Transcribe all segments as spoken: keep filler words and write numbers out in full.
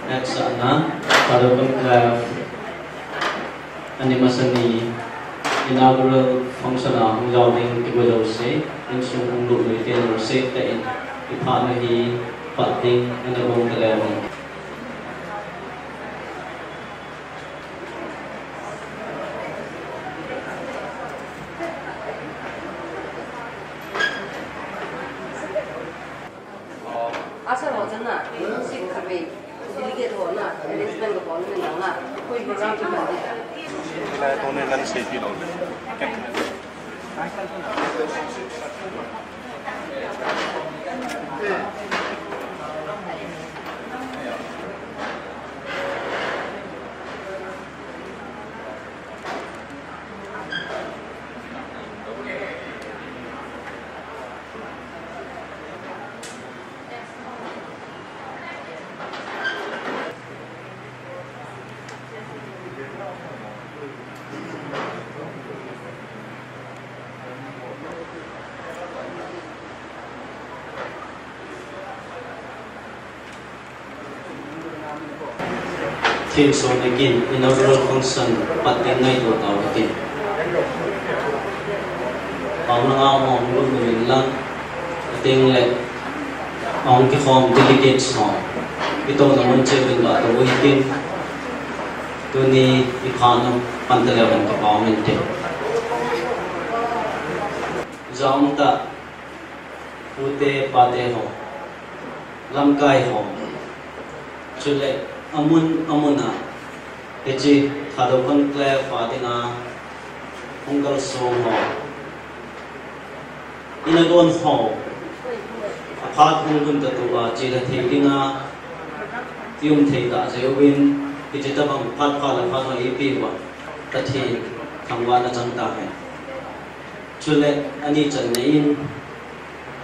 Next, ana, Father Conclave, ani masani inaugural function a hung jao ding kibol jouse, insung hung lut lui ten worship te in, iphat na hi phat ding ana bol ta leu. Asa ho chana, seat khatvei, delegate ho na, arrangement ko bol na na, koi program ki ban de. Ila tone kan se ti lo. Thilsoh na kin, inaugural function, pat ding ngaito tau kin. Pau na nga mo, mo mo min lang. Ating le, ong ki form delegates ho. Ito na mun che bin ba to wi kin. Tuni iphat na pan ta leu han ka pau min te. Jaum ta. Pute pate ho, lamkai ho, chule amun amuna, hiche Thadou Conclave a dinga hung kalsong ho, ina don ho, aphat hung dun ta tua, chila thei dinga, tium thei ta jeh uvin, hiche tabang phat phat la phat ho ipi uva, Pathen thangvahna chang tahen. Chule, ani channa in,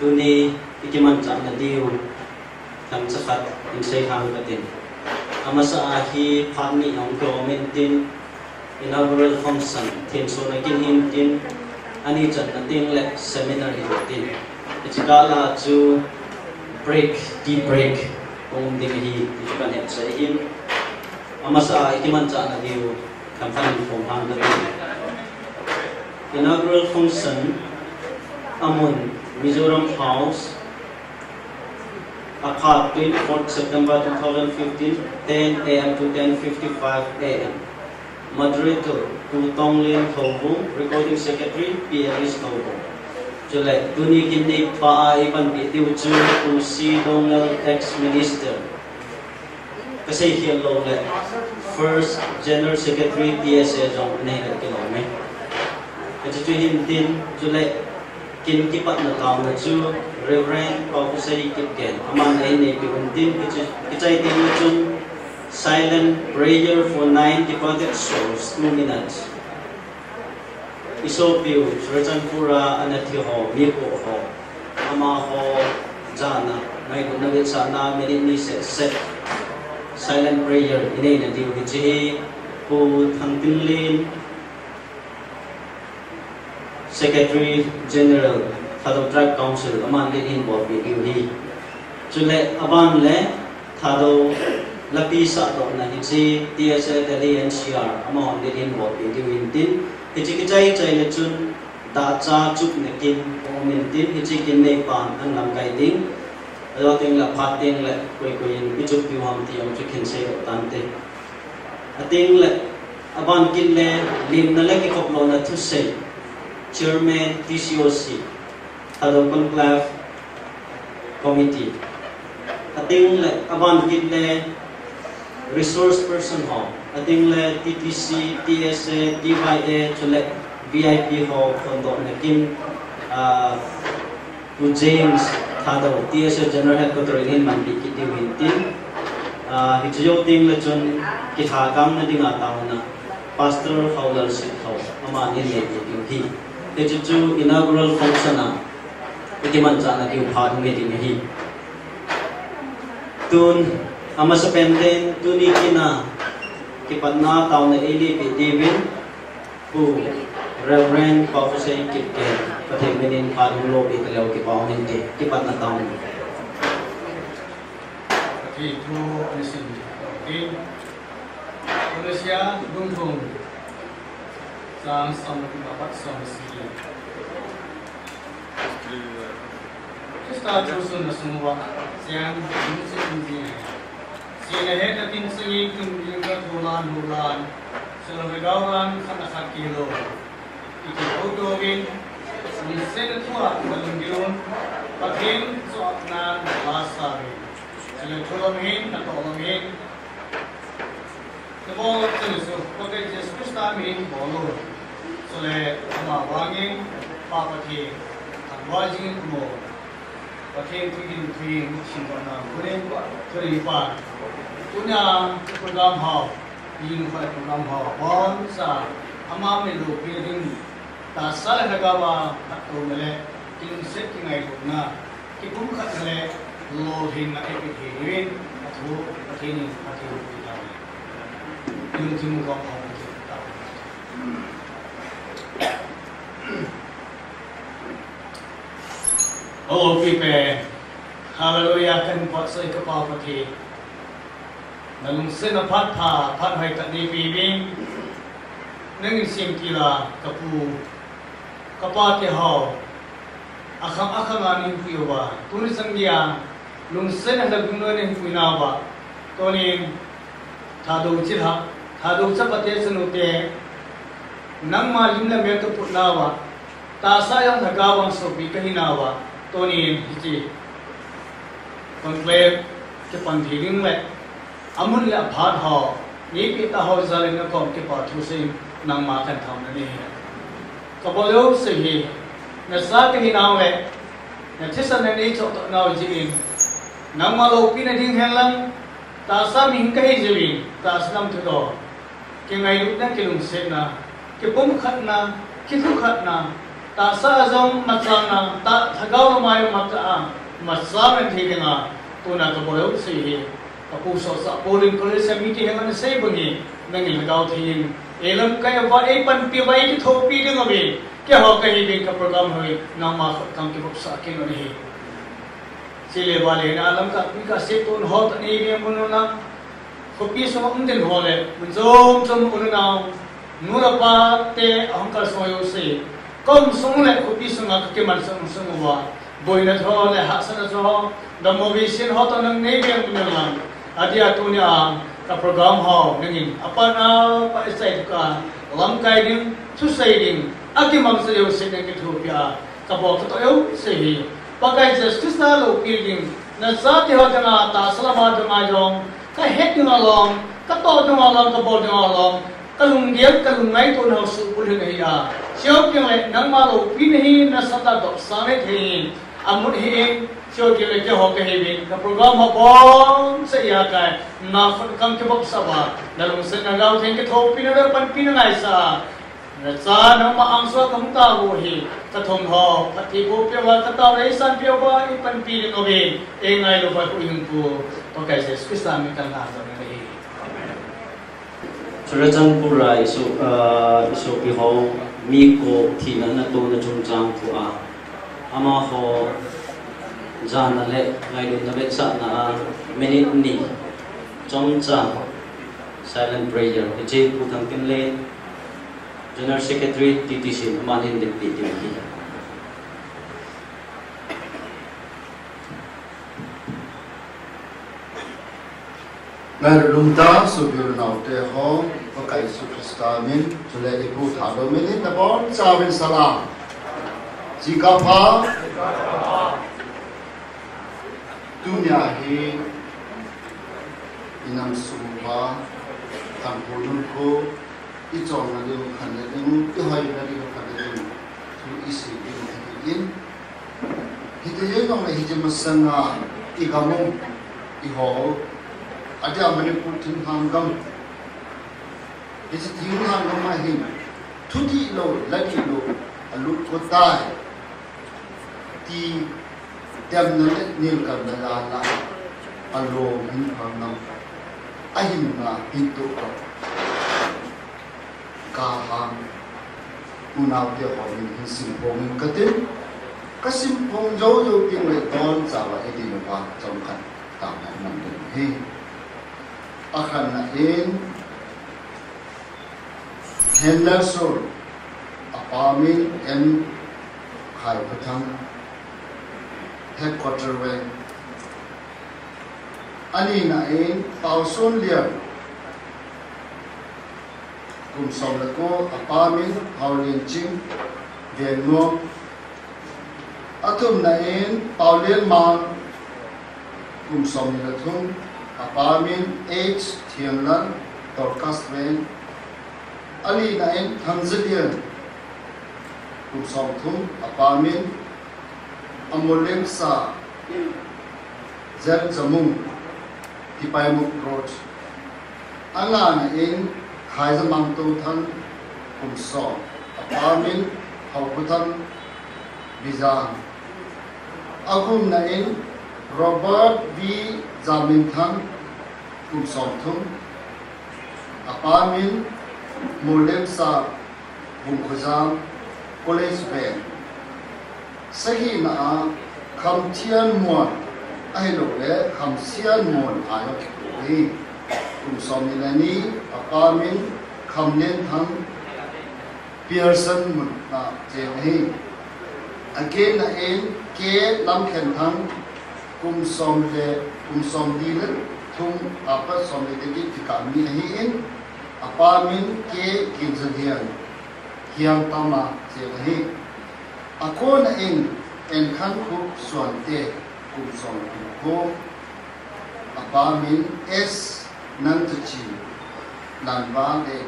tuni ikimanchah na diu, thangcha khat in sei hang katin. Amasa a hi phat ni ong kihomin tin, inaugural function, thilsoh na kin hin tin, ani channa ting le seminar hi tin. Hiche kah la chu break, tea break, ong ding hi, hiche kan hetsah hin. Amasa a ikimanchah na diu, Kan phan form hang kati. Inaugural function, amun, Mizoram House, aphat twenty-fourth September two thousand fifteen, ten A M to ten fifty-five A M. Moderator, Pu Tonglin Thauvung, Recording Secretary, P L S Thauvung. Chule, tuni kin neipa a ipanpi diu chu, Pu C Donald, ex-minister. Kasei khel lou le, First General Secretary T S A jong nei le kilou me. Hiche chu hin tin, chule kin kipatna taona chu Reverend Paokhosei Kipgen, aman eineipi un tin, hiche, kichai teng le chun silent prayer for nine departed souls, two minutes. Isopiu, Churachandpur a ana thi ho, mipoh ho, amaho jana, ngailutna vetsahna minute ni seh seh, silent prayer inei na diu hiche hi, Pu Thangtinlen, Secretary General, Thadou Tribe Council, aman le hin bolpi diu hi. Chule aban le, Thadou lapi sahdohna hiche T S A Delhi N C R amahon le hin bolpi diu hin tin, hiche kichai chai le chun dahcha chupna kin um in tin, hiche kin neipan an lamkai ding. Ajou teng le phat teng le koi koi in ichup piu ham ti jong chu kin seidoh tante. Ateng le aban kin le limna le kikhoplona thusei, Chairman T C O C, Thadou Conclave Committee. Ateng le aban kit le resource person ho. Ateng le T T C, T S A, T Y A, chule V I P ho phondohna kin, ah, Pu James Thadou, T S A General Headquarter in manpi kit diu hin tin. Ah, hiche jou teng le chun kilhakangna dinga taona Pastor Haolal Sitthou, aman eineipi diu hi. Hiche chu inaugural function a ikimanchahna diu phat hung hi ding ahi. Tun, amasapen in, tuni kin a kipatna taona eineipi diuvin, Pu Reverend Paokhosei Kipgen, Pathen minin phat hung lopi taleu kipah hung hinte, kipatna tang. Pathen thu ana sim. Kolose bung thum, chang som le khat apat som le sagi. Christa thusoh na sung uva, chang lungset in jing. Sina hetna tin sangin tum ding ka tholan hulan, sila ve gauran khat na khat kilo. Kiti ho to vin, lungset na thua na lungdilun, Pathen chona la sa vin. Sila thulom hin, na tolom hin. Nabol chun chu, Pakai Jesu Christa min in bol u. Chule ama vangin, Pa Pathen, thangvah jingin um o. Pathen thu in thu in, simdohna, thu in, thu in pa. Tunia, program ho, in khat program ho, boncha, ama min lopi ding, tahsa le lhagao a, phatthei le, kilungset kingailutna, kipumkhatna le lolhinna eipeh thei diuvin, athu Pathen in phatthei boh tauhen. Ilungthim u kong hong Pathen tauhen. O, pipe. Hallelujah, kan phatsah ka Pa Pathen. Na lungsetna phat pha, phat hoi tah nei peuvin. Nangin semtil a, ka pu, ka pa te ho, akhang akhang a nei pui uva. Tuni chan geiya, lungsetna lhagao a nei pui nauva. Tunin, Thadou chilhah, Thadou chapa te chanu te, nangma lim le mel ka put nauva. Tahsa jong lhagao vang sopi ka hi nauva. Tunin, hiche conclave kipan thei ding le, amun le aphat ho, nei peh tah ho jal in na kom kipa thu seiyin nangma kan thanom ahi. Ka bol jouse hi, na cha ka hi nau le, na thisan na nei choh toh nau jeh in, nangma loupina ding hen lang, tahsa mihing ka hi jeh in, tahsa lam thudol, kingailutna, kilungsetna, kipumkhatna, kithukhatna, tahsa a jong machangna, tah lhagao lam a jong machang, machang thei dinga, tuna ka bol jouse hi, ka pu Sosah Paul in Kolose mite henga ana sei bang hi, nangin lhagao thei in, ei lamkai uva, ei panpi uva, ei kithopi ding uvin, keiho ka hi uvin ka program ho hi, nangma khut kang kivopsah kit u ahi. Chule vale na lamkai pi ka sei tun ho tah nei veng mun u lang, Khopi sunga um den ho le, mun chom chom u le nao, nu le pa te ahung kalsong jouse. Ka um sung le khopi sunga ka kimansah sung uva, boina tho le hahsatna tho, dammo veiset ho toh nang nei veng mun u lang. Adeh a tunia ka program ho nangin apat a pat i chai tuka, lamkai ding, thusei ding, akimangcha jouse nang kithopi a, ka bol ka toh jouse hi. Pakai Jesu Christa loupi ding, na chate ho dinga, tahsa lama dinga jong, ka het dinga lom, ka toh dinga lom, ka bol dinga lom, ka lunggel, ka lungngaito nau suhbulhit ahi a. Chuteng le nangma loupina hi nasatah a dopsang le thei in, amun hih in, chuteng le keiho ka hi uvin, ka program ho boncha a kai, na khut kang kivopsah uva, na lungsetna lhagao theng kithopina le panpina ngaisah a. Na cha nangma angsunga ka hung tao u hi, ka thum ho, phattheiboh peh uva, ka tao le eisanpeh uva, eipanpi ding uvin, eingailu uva huhhingpu, Pakai Jesu Christa min in ka ngai u ahi. Churachandpur a i so, ah, i sopi ho, mi ko thina natohna chungchang thua, amaho jana le ngailutna vetsahna a minute ni chomcha silent prayer, hiche Pu Thangtinlen, General Secretary, T T C, aman hin ding ti ti hi. Ngailut lungtang sopi u le naote ho, Pakai Jesu Christa min, chule i Pu Thadou min in nabonchauvin salam. Jingkah pha. Tunia hi i nam sung uva, Tangkhul Nunkho, i chonna diu khanna ding, i hoina diu khanna ding, thu i sei ding ahin. Hiti jeh jong le hiche masanga i gam u, i ho u, adeh a Manipur thinglhang gam. Hiche thinglhang gam a hin, thudih lou, ladih lou, alut kho tai. Ti demna le nilkanna jal a, alom hin phang ngam, ahinna hin toh ngam. Galhang, Unaote ho min hin simphong in katin, kasimphong jou jou ding le don chauva idin uva chomkhat tah na man ding ahi. Akhatna in Henderson, apa min M Khaikhothang, headquarter veng. Anina in Paosunlian, kum som le ko, apa min Haolianching, Vengnom. Athumna in Paolianmang, kum somni le thum, apa min H Thianlal, Dorcas Veng. Alina in Thangjalian, kum somthum, apa min Amolengsa, Zeljamung, Tipaimukh Road. Angana in Khaijamang Touthang, kum som, apa min Haokhothang, Bijang. Agumna in Robert V Jaminthang, kum somthum, apa min Molengsa, Bungkhojam, College Veng. Sahina a Khamthianmuan, ahilouleh Khamsianmuan a jong kiko hi. Kum somni le ni, apa min Khamlenthang, Pearson mun a cheng ahi. Agenna in K Lamkhenthang, kum som le, kum somli le thum, apa somli le get kikah mi ahin, apa min K Ginjalian, Hiangtam a cheng ahi. Akona in Enkhankhup Suante, kum som le ko, apa min S Nangchachi, Lanvale.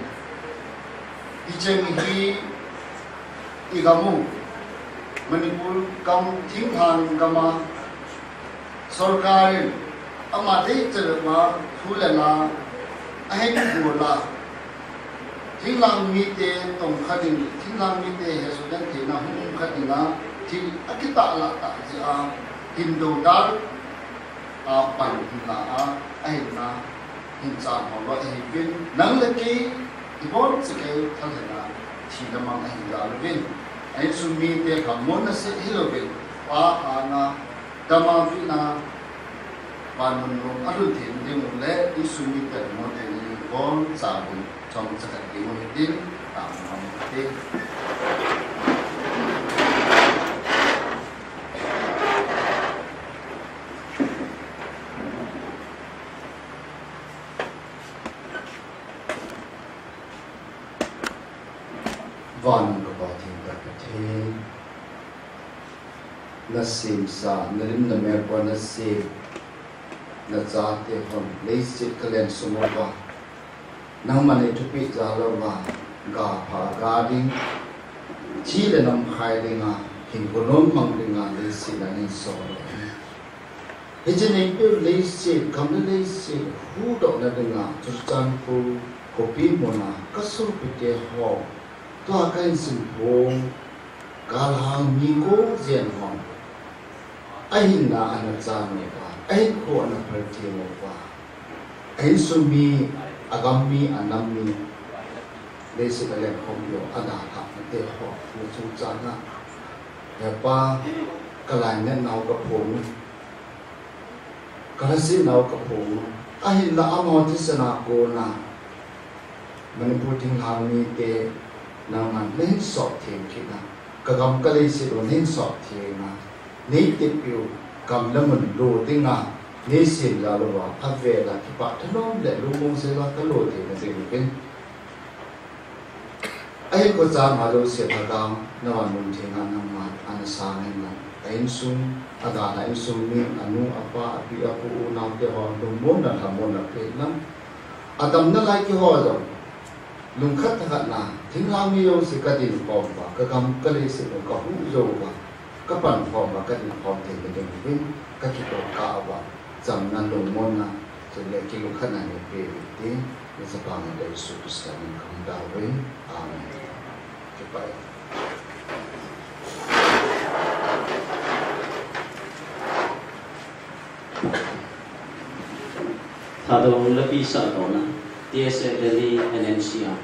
Hicheng hi igam u, Manipur gam, thinglhang gam a, sorkar in ama deichet uva thu le la ahin bol a, thinglhang mite tongkha ding, thinglhang mite hesoh gentheina hung um kha dinga thil akitahlah tah jeh a hin dodal a pan hin la a, ahinla hin chan ho lou ahiuvin, nang le kei ibonchauva thil hina thina mang ahi jal uvin, a insung mite khamonna seh hilouvin, Pa anga dama vina vanmun nom alhun thei ding u le insung mite khamonna ding u le bonchauvin chomcha khat kimu hitin, tama hitin. Vannoi ka Pa thengtah Pathen, nasemsa, nalim namel uva nasem nachate hon leiset kalen sung uva, nangman eithupeh jal uva, ga pha ga ding, thi le nam khai dinga, hinkho nom mang dinga leiset a nahin sol u ahi. Hiche neipeu leiset, gam le leiset huhdohna dinga Churachandpur khopi muna kasopite ho, tua kahin simphong galhang mi kojen hon ahinna ana chan uva, ahinkho ana phaltheng uva, a insung mi, agam mi, anam mi, leiset a lengkhom ho, adalhah nate ho, nachungchang a, He Pa, kalainatnau kaphong u, kalhasetnau kaphong u, ahinla amaho thisan a kona Manipur thinglhang mite nangman nahin sop theng kit a, kagam kaleiset u nahin sop theng a, neitepeu gam le mun lo dinga neisem jal uva, avel a kipah thanom le lungmong sel a kalo theina ding uvin, ahinkho chang a jouse Lhagao, navan lungthim a nangman ana sang hen lang, a insung, adalhah insung mi, anu, apa, api, apu, unaote ho lungmonna, lhamonna peh hen lang, adamna lai kihol jong, lungkhat thakhat na, thinglhang mi jouse kadinkhom uva, kagam kaleiset u kahuh jou uva, kapankhom uva, kadinkhom theina ding uvin, kakitoh kah uva, chamna, lungmonna, chule kilungkhatna neipeh uvin tin, nachapa Lhagao Jesu Christa min kahung tao uve. Amen. Kipah e. Thadou lapi sahdohna, T S A Delhi and N C R.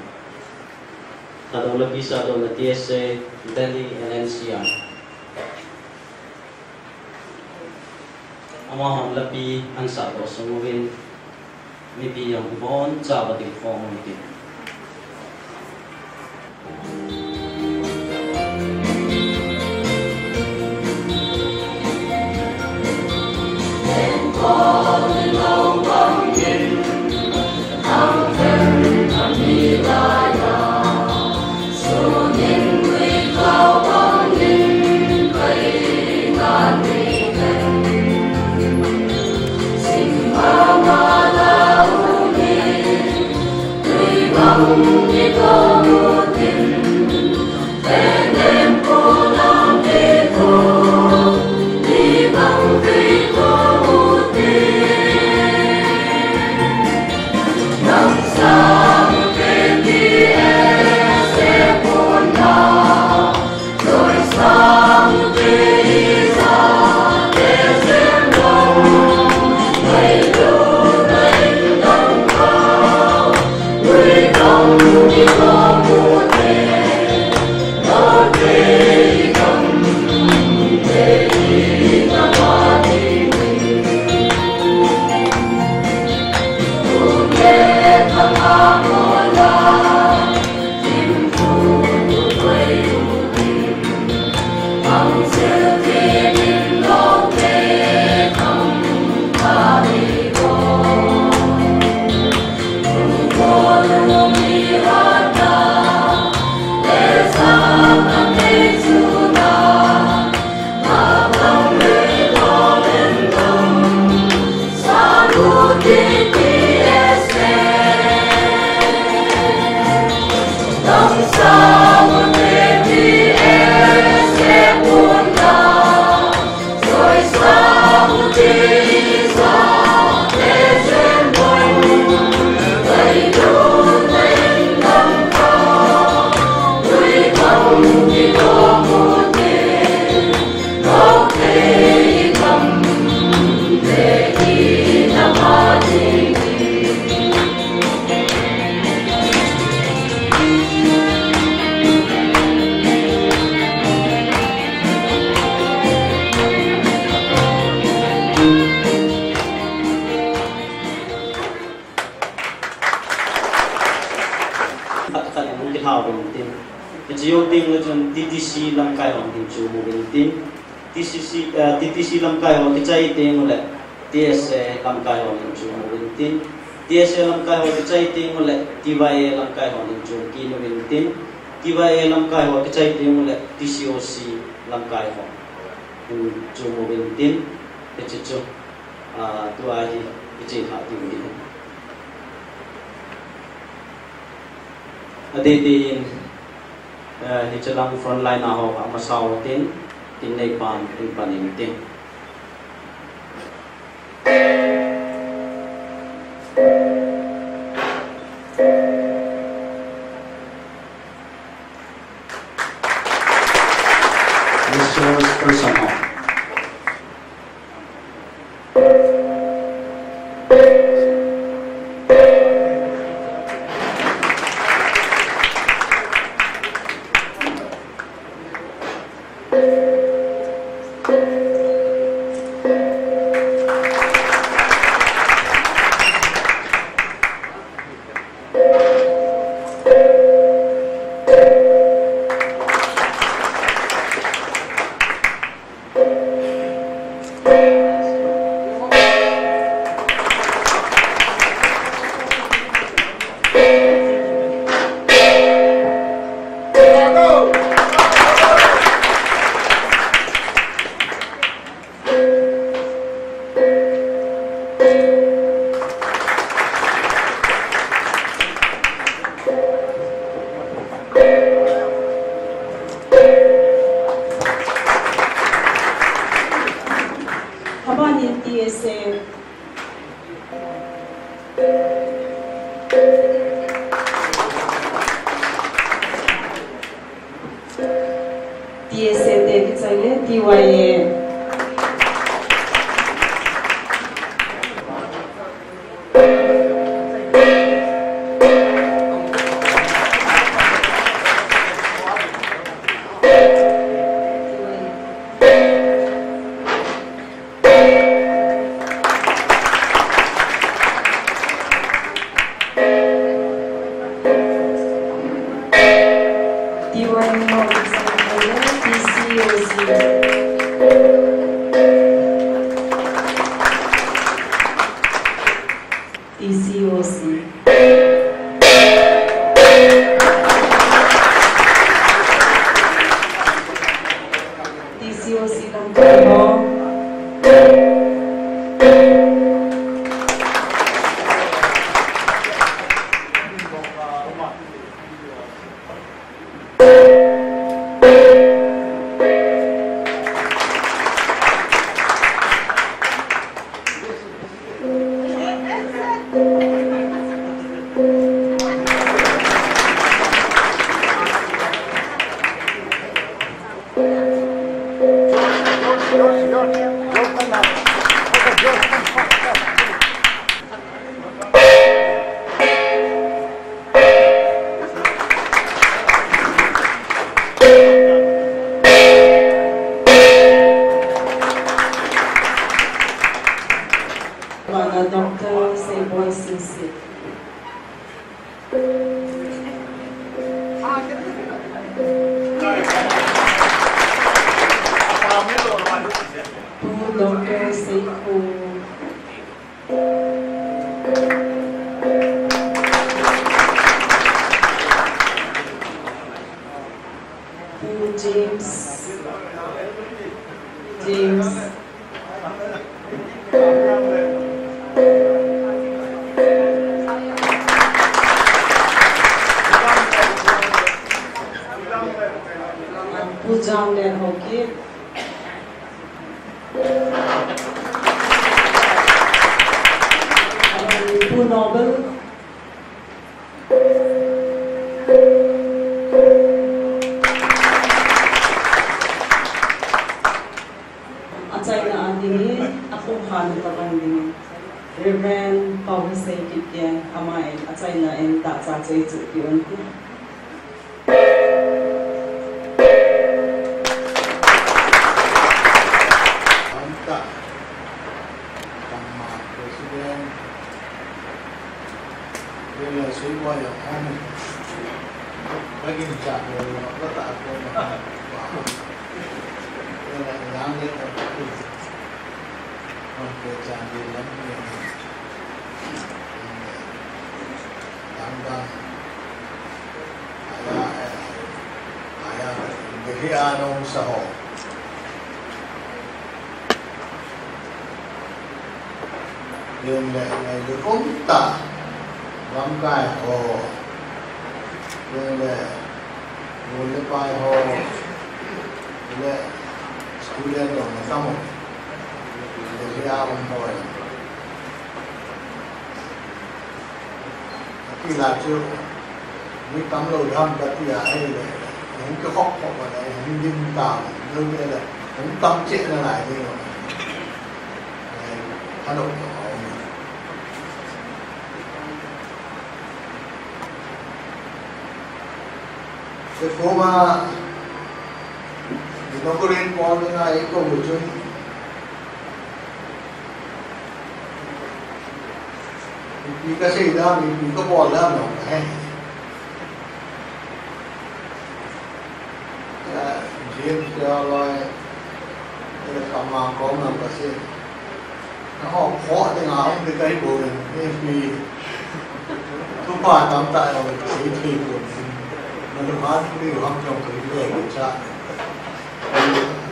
Thadou lapi sahdohna T S A, Delhi and N C R. Amahon lapi ahin sahdoh sung uvin, mipi jong ibonchauva dingkhom uvin. Khat khat in hung kilhau uvin tin. Hiche jou teng le chun T T C lamkai hon ding chu mu uvin tin. T C C, eh, T T C lamkai ho kichai teng ule T S A lamkai hon ding chu mu uvin tin. T S A lamkai ho kichai teng ule T Y A lamkai hon ding chu kinu uvin tin. T Y A lamkai ho kichai teng ule T C O C lamkai hon ding chu mu uvin tin. Hiche chu, ah, tua hi kichai kha ding hi. Adeh deh in, eh, hiche lang frontline a ho amasa ho tin, kin neipan, kin pan in tin. Resource person ho. Aban in T S A. T S A te kichai le T Y A. T C O C. T C O C. T C O C lamkai ho. Mana Doctor Seiboi Singsit. Pu Doctor Seikho. Pu James. James. Pu Jamlen Haokip. Pu Noble. Achaina a dingin, apumkhana tobang dingin, Reverend Paohasei Kipgen, aman achaina in tahsa cheichu peuvin. Anta, Kangma President, Reverend Seiboi Yonghon, Kangin Chaklo, Kata Akon, Reverend Yang Lek, Kangpe Chan Lam, Dangdang. Aya, aya, aya, Delhi a nung sa ho. Yun le, ngailut'um tah, lamkai ho. Yun le, nu le pa ho. Le, student ho, na tamo. Delhi a um ho. Ati la chu, mi tamlou ham kati a, ahile, hung kikhop khop a le, hung dim ta, lo le le, hung tam cheh nalai ding. Hello. Te koma, inauguration pon na iko chun, Ipi kasei dam, ipi kabol dam, no, eh. Ya, James ya lai, eh, kama kong na kasi. Na ho, ho, de nga, hung de kai bo, eh, pi. Thupha tamtah ya, sei thei bo. Na lu ha, ni ham jong kai bo, cha.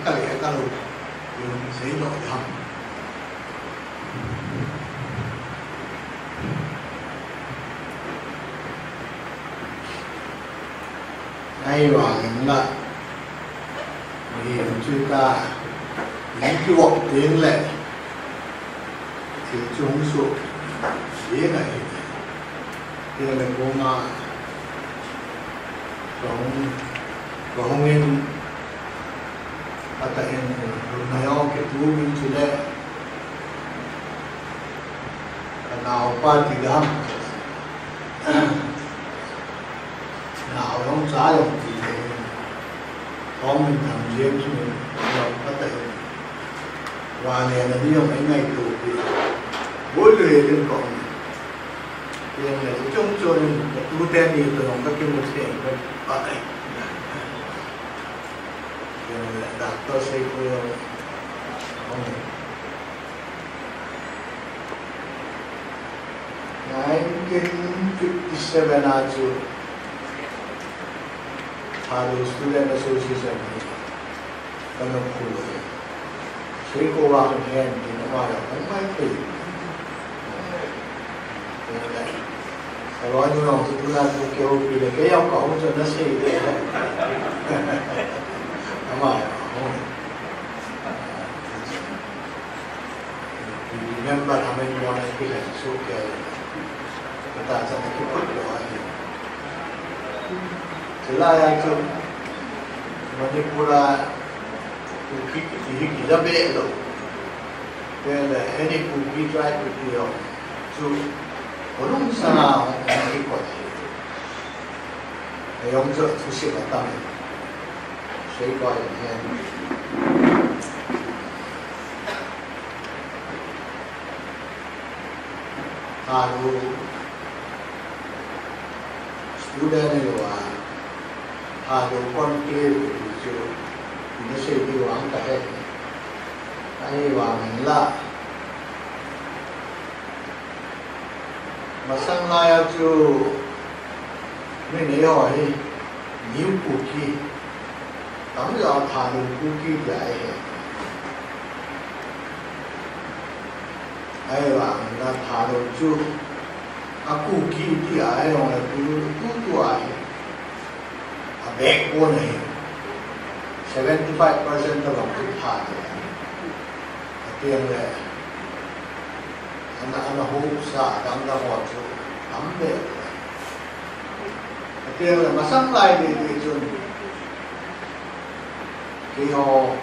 Ka le, ka lu, sei lo dam. Ahivangin la, mihem chu ta, i kivop teng le, thil chu hung soh jeng ahi. Teng le koma, kahung, kahung in, atah in, lungnai hung kitu in chule, Ka naopa ti dam. Nao jong cha jong ti dam. Kong min tham jeng chu min jong ka tai. Wa le na ni jong ai ngai tu ti. Boi le le kong. Yang le chung chung ka tu te ni tu jong ka kimu thei ka pa ai. Doctor Seiko. Nineteen fifty-seven a chu Thadou Student Association hi kana khu e. Seiko va kan hen din ama ya kan mai pe. Ka lo ni nong tu na tu ke ho pi le ke yau ka ho chu na sei de. Ama ya ho. Remember amen mo na ki le su ke. Ka ta cha na ki put lo ai. Chulai a chu Manipur a Kuki kiti hi kija be lo. Tele any Kuki tribe kiti ho chu, holung sanga hong kikoi hi. Ayong chu thusim atam. Seiko in hen. Thadou student hilou a, Thadou conclave ti chu, ina sei diu vang kahe. Ahivangin la, masang lai a chu, mi nei ho hi, New Kuki, tamjo Thadou Kuki tia ahe. Ahivangin la Thadou chu, a Kuki tia ahe, tu, tu, tu ahe. A backbone ahi. Seventy-five percent tabang chu Thadou ahi. Atiang le, ana, ana husa, dang dang ho chu, tam be. Atiang le, masang lai ding ding chun, keiho,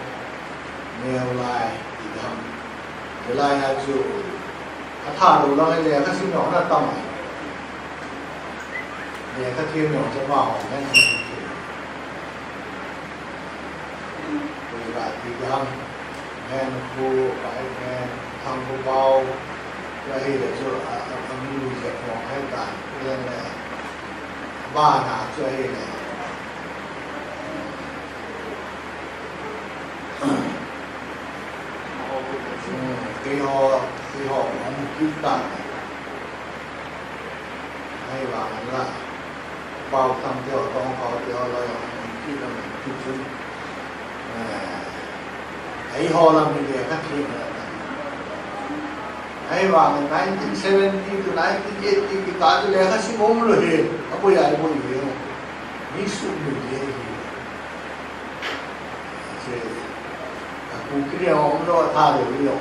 neo lai, ti dam. Hilai a chu, a Thadou lang le, ka sim nong na tam. Lekha them jong chu amaho hin ahin them. Koi ba ti ding ham, Henkho, Paihen, Thangkhopao, chu ahile chu a, a, a mi jep ho ahitan, ahile, abana chu ahile. Hmm, keiho, keiho, amu kit tan. Ahivangin la, Paothang te ho, Tongkhao te ho, la jong, ki la, ki chun. Eh, eiho lam hi lekha them la. Ahivangin nineteen seventy to nineteen eighty kikah chu lekha sim um lou hi, aboi a, aboi hi. Mi sumil jeng hi. Che, a Kuki le um lou, a Thadou le um lou.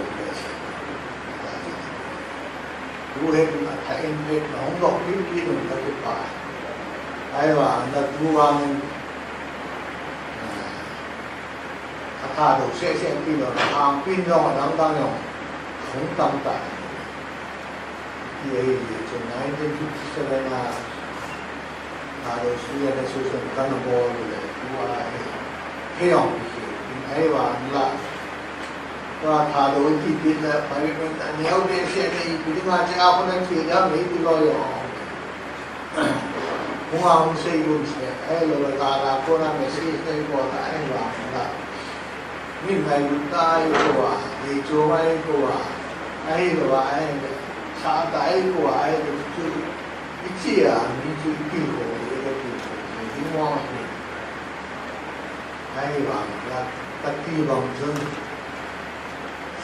Tu hin a tha in pet na hung lou, pi pi nung ta ki pa. Ahivang in la tu vang in, a, a Thadou seh seh ti lou, a hang pin jong, a dang dang jong, hung tam ta. Ti ahi, chu nineteen fifty-seven a, Thadou Student Association kana bol le, tua hi, kei jong hi, in ahivang la, tua Thadou ti ti le, pai pen ta neo behseh le, ipi dinga che a kona che jam hi ti lou jong. Hung a hung sei gun se, ahilou le la la kona message nei bol ta ahivang la. Min ngailut ta ahi kou a, deichom ahi kou a, ahilou a, ahile, sah ta ahi kou a, ahile, chu, ichi a, mi chu itilkhou, itilkhou, itilkhou, itilkhou, ahivang la, kati bang chun,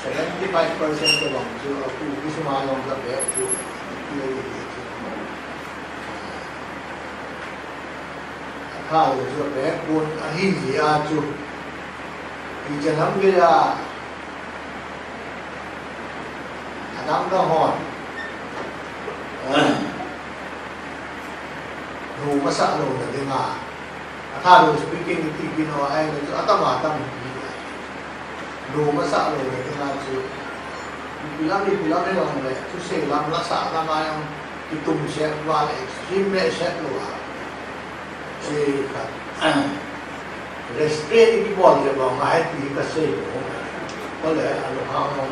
seventy-five percent bang chu, a pu kisuma jong ka beh chu, itilkhou, itilkhou. A thalou chu, a beh kun, ahi jeh a chu, Ichan ham gei a, adang dang hon, nom asah louna dinga, a Thadou speaking iti kit ho ahile chu atam atam hi, nom asah louna dinga chu, ipi lam, ipi lam hijongle, thusei lam, lasah lam a jong, kitum set uva le, extreme le set lou a. Che khat. Restraint kibol le bang ngai ti kasei lo. Kole, alunghang lo.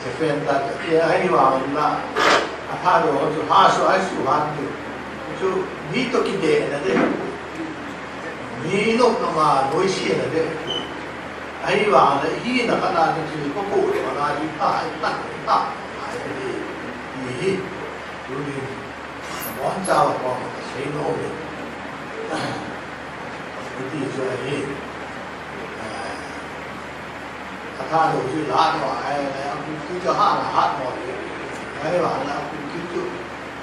Che pen ta, che ahivang la. A Thadou chu ha su, ha su han ti. Chu mi toh kidehna ding. Mi nopna ma noise na ding. Ahivang le hina kana chu chu ko ko na i pha i pha i pha. Ai ni. Ni hi. Tunin. Mon cha wa ko ma sei nom le. Hiti chu ahi. Atha lou chu la no ai, ai, a Kuki chu ha la ha mo le. Ahivang le a Kuki chu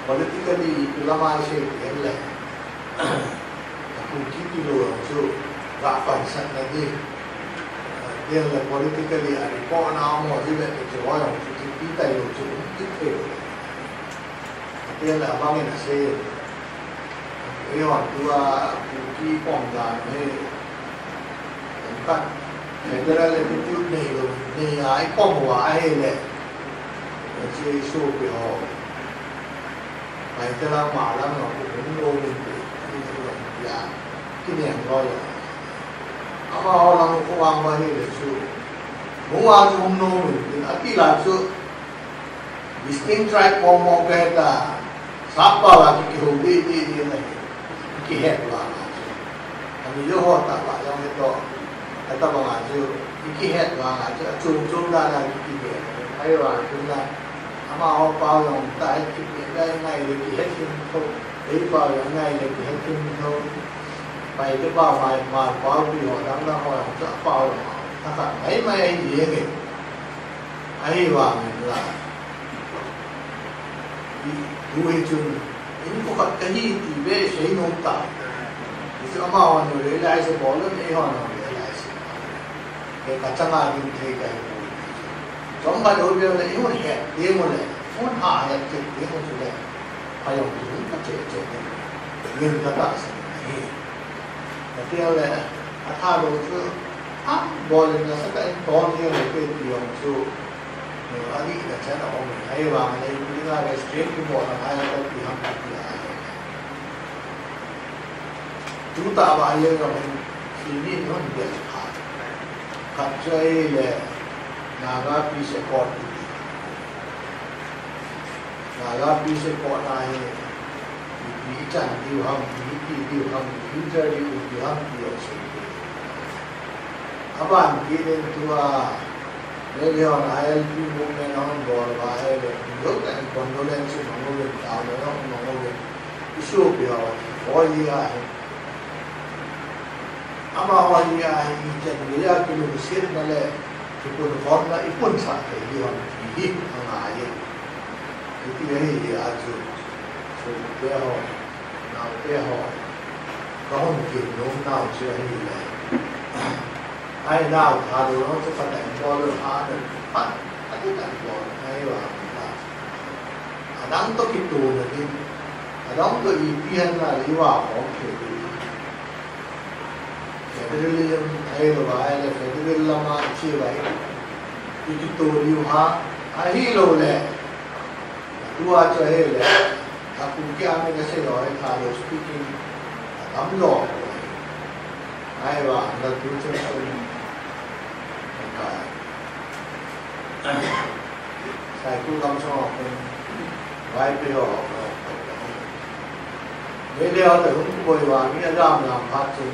politically ipi lama i sei ti le. A Kuki kilou chu ga pansan na di. Then le politically a report na mo di le chu ho jong chu kipe tai lou chu kithei. Then le abang in asei. Eihon tua Kuki pom dan hi. Kan federal attitude nei lou, nei a i pom uva ahile. Hiche sopi ho. Paite lang ma lang ho hung nom in ti. Ani chu ya. Kineng loi ya. Amaho lang khu vang uva ahile chu. Hung a chu hung nom in ti. Ati la chu. Distinct tribe pom mo kahe ta, sap pao a ki, kihou ding, ding, ding ahi. Kihet vang a chu. Ami jo ho tah a jong hitoh. Kata vang a chu, kihet vang a chu, achom chom dan a ki, kihet. Ahivang chun la, amaho pao jong tah a kihet dai ngai le kihet him tho. Ei pao jong ngai le kihet him tho. Paite pao mai, Hmar pao pi ho dang dang ho jong chu apao jong. Tha khat mai mai ahi jeng e. Ahivangin la. I, tu hi chun, in ko khat kahi ti ve sei nom ta. Hichu amaho realize bol lou, eiho realize. Ke kachanga ding thei kahi. Chom ba do ve le, i hun het ding u le, hun ha het ding u chu le. Pha jong tu ka che che ding. Min ka ta sa ni. Ka ti le, atha lou chu, a, bol in la sa ka in ton ni le ke ti jong chu. Ani na chan a om, ahivang le, ipi dinga restraint kibol na, ai, ka ti ham, ka ti a. Tu tah a, ai, ka hung, si ni hon bia kha. Khat chu ahile, Naga Peace Accord. Naga Peace Accord na hi, ipi i chan diu ham, ipi i ti diu ham, future diu ipi ham ti jong sei. Aban kit in tua, Meitei hon I L P movement ahung bol uva ahile, mi jouse in condolence i mang uvin, taona i mang uvin, i sopi ho, ho hi ahi. Amaho hi ahi, ichan geiya kilungsetna le kipunkhomna i punsah thei diu ham ti hi angai e. Hiti ahi a chu, sopi ho. Naote ho, ka hung kin nom nau chu ahile. Ai nau tha lou nau chu ka dang bol lou ha, a, a ti dang bol, ai va ta. Adang toh kitona ding, adang toh ipi ham na le i va khom thei ding. Federalism, ahilou va ahile federal lama i che uva i kito diu ha, ahilou le. Tua chu ahile, a Kuki a mi kasei lou, Thalou speaking, atam lou. Ahivang le tu chu sun, ka, Saikul gamsung a kon, Vaiphei ho, Meitei ho toh hung kiboi uva, mi ajam jam phat chun,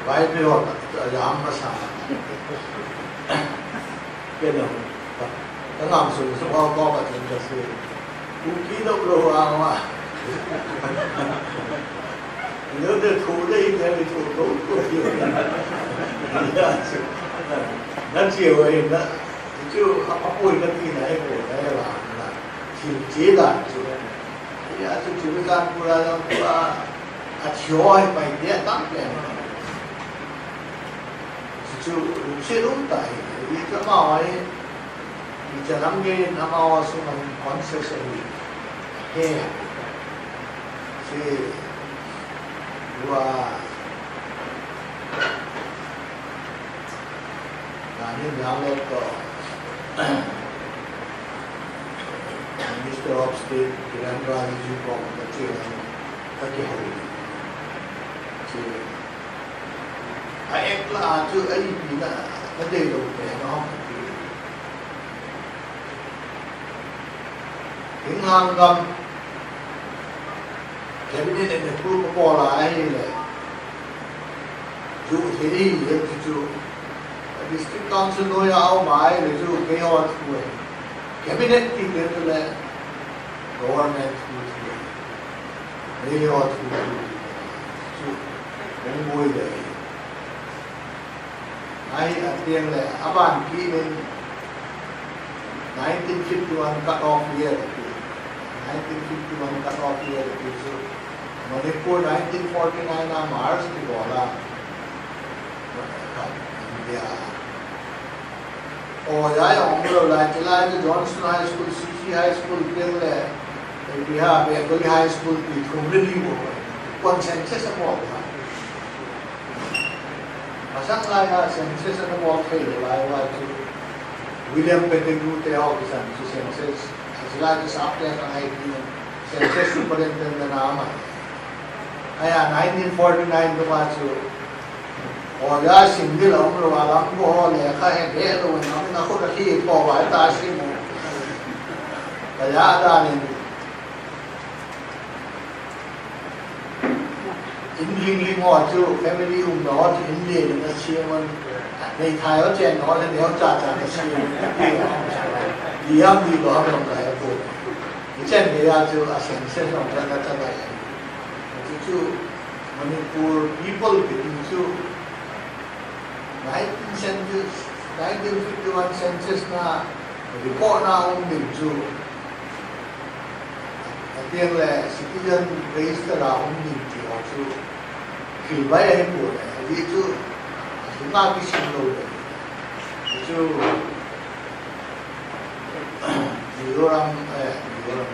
Vaiphei ho toh ajam masa. Kei jong, ka, ka ngam sung sung ho ko ka chun ka sei. Kuki lou lou a ma. Lou de thu de i de thu thu thu. Ya chu. Na chi ho na. Chu a, a poi na ti na e ko na e la na. Thil che dan chu. Ya chu chu ka pura ya pura. A chi ho e pai de tam pen. Chu chu lungset um tah hi, i chu amaho hi, i chu lam gei in amaho sung a hin conscious ahi. He, si, lua, dan in yang le toh, Minister of State Kiren Rijiju koma ka che, ka kihou. Si, A ek la a chu a ipi na, na dei lou pen a hung ti. Thinglhang gam Cabinet in approve abol a ahile, chu thei ahi, chu chu District Council noiya aum a ahile chu keiho thu ahi. Cabinet ti le chu le government thu ahi. Keiho thu ahi. Chu hung boi le. Ahi, atiang le, aban kimin nineteen fifty-one cut off year ati. Nineteen fifty-one cut off year ati chu Manipur nineteen forty-nine a March kibol a. India. Oja jong umlou lai, chulai chu Johnson High School, C C High School, tiang le, Bihar Bengali High School ti thum le li bou. Consensus abol a. Masang lai a census ana bol thei lou lai uva chu William Pettigrew te ho kisan chu census, chulai chu sap te khangai ti census superintendent ana ama. Ahi a nineteen forty-nine kum a chu oja sim dil aum lou a lam ko ho lekha he de lou na na ko ka thi ko va ta si mo. Ka ya da ni. In ling ling ho chu family umna ho chu in len na siam un, nei thai ho chen ho le neo cha cha na siam un, ti ham ti lo ham long lai ko. Ni chen gei a chu a census long cha na cha lai. Chu chu Manipur people kiti chu nineteen census, nineteen fifty-one census na report na um ding chu, atiang le citizen register a um ding ti ho chu thil bai ahi poi, ajeh chu athil ma kisim lou le. Chu Mizoram, eh, Mizoram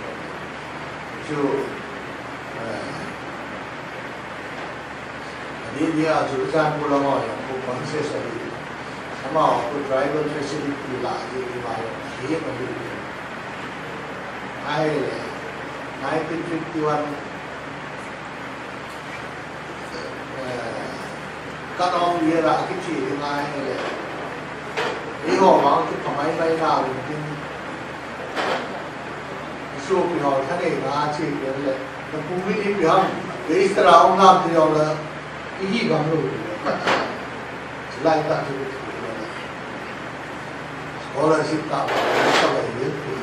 chu, eh, Ani ni a chu Churachandpur lama jong khu consensus ahi. Amaho khu tribal facility la ji ti ma jong hi ma hi. Ahile, nineteen fifty-one, eh, cut off year a kiche ding ahile, eiho vang chu phamai mai na lung tin, sopi ho thanei na che ding le. Na pu mi ipi ham, register a um nam ti jong le, ihi gam lou. Chulai tah chu scholarship tah ba, tah ba hi ti.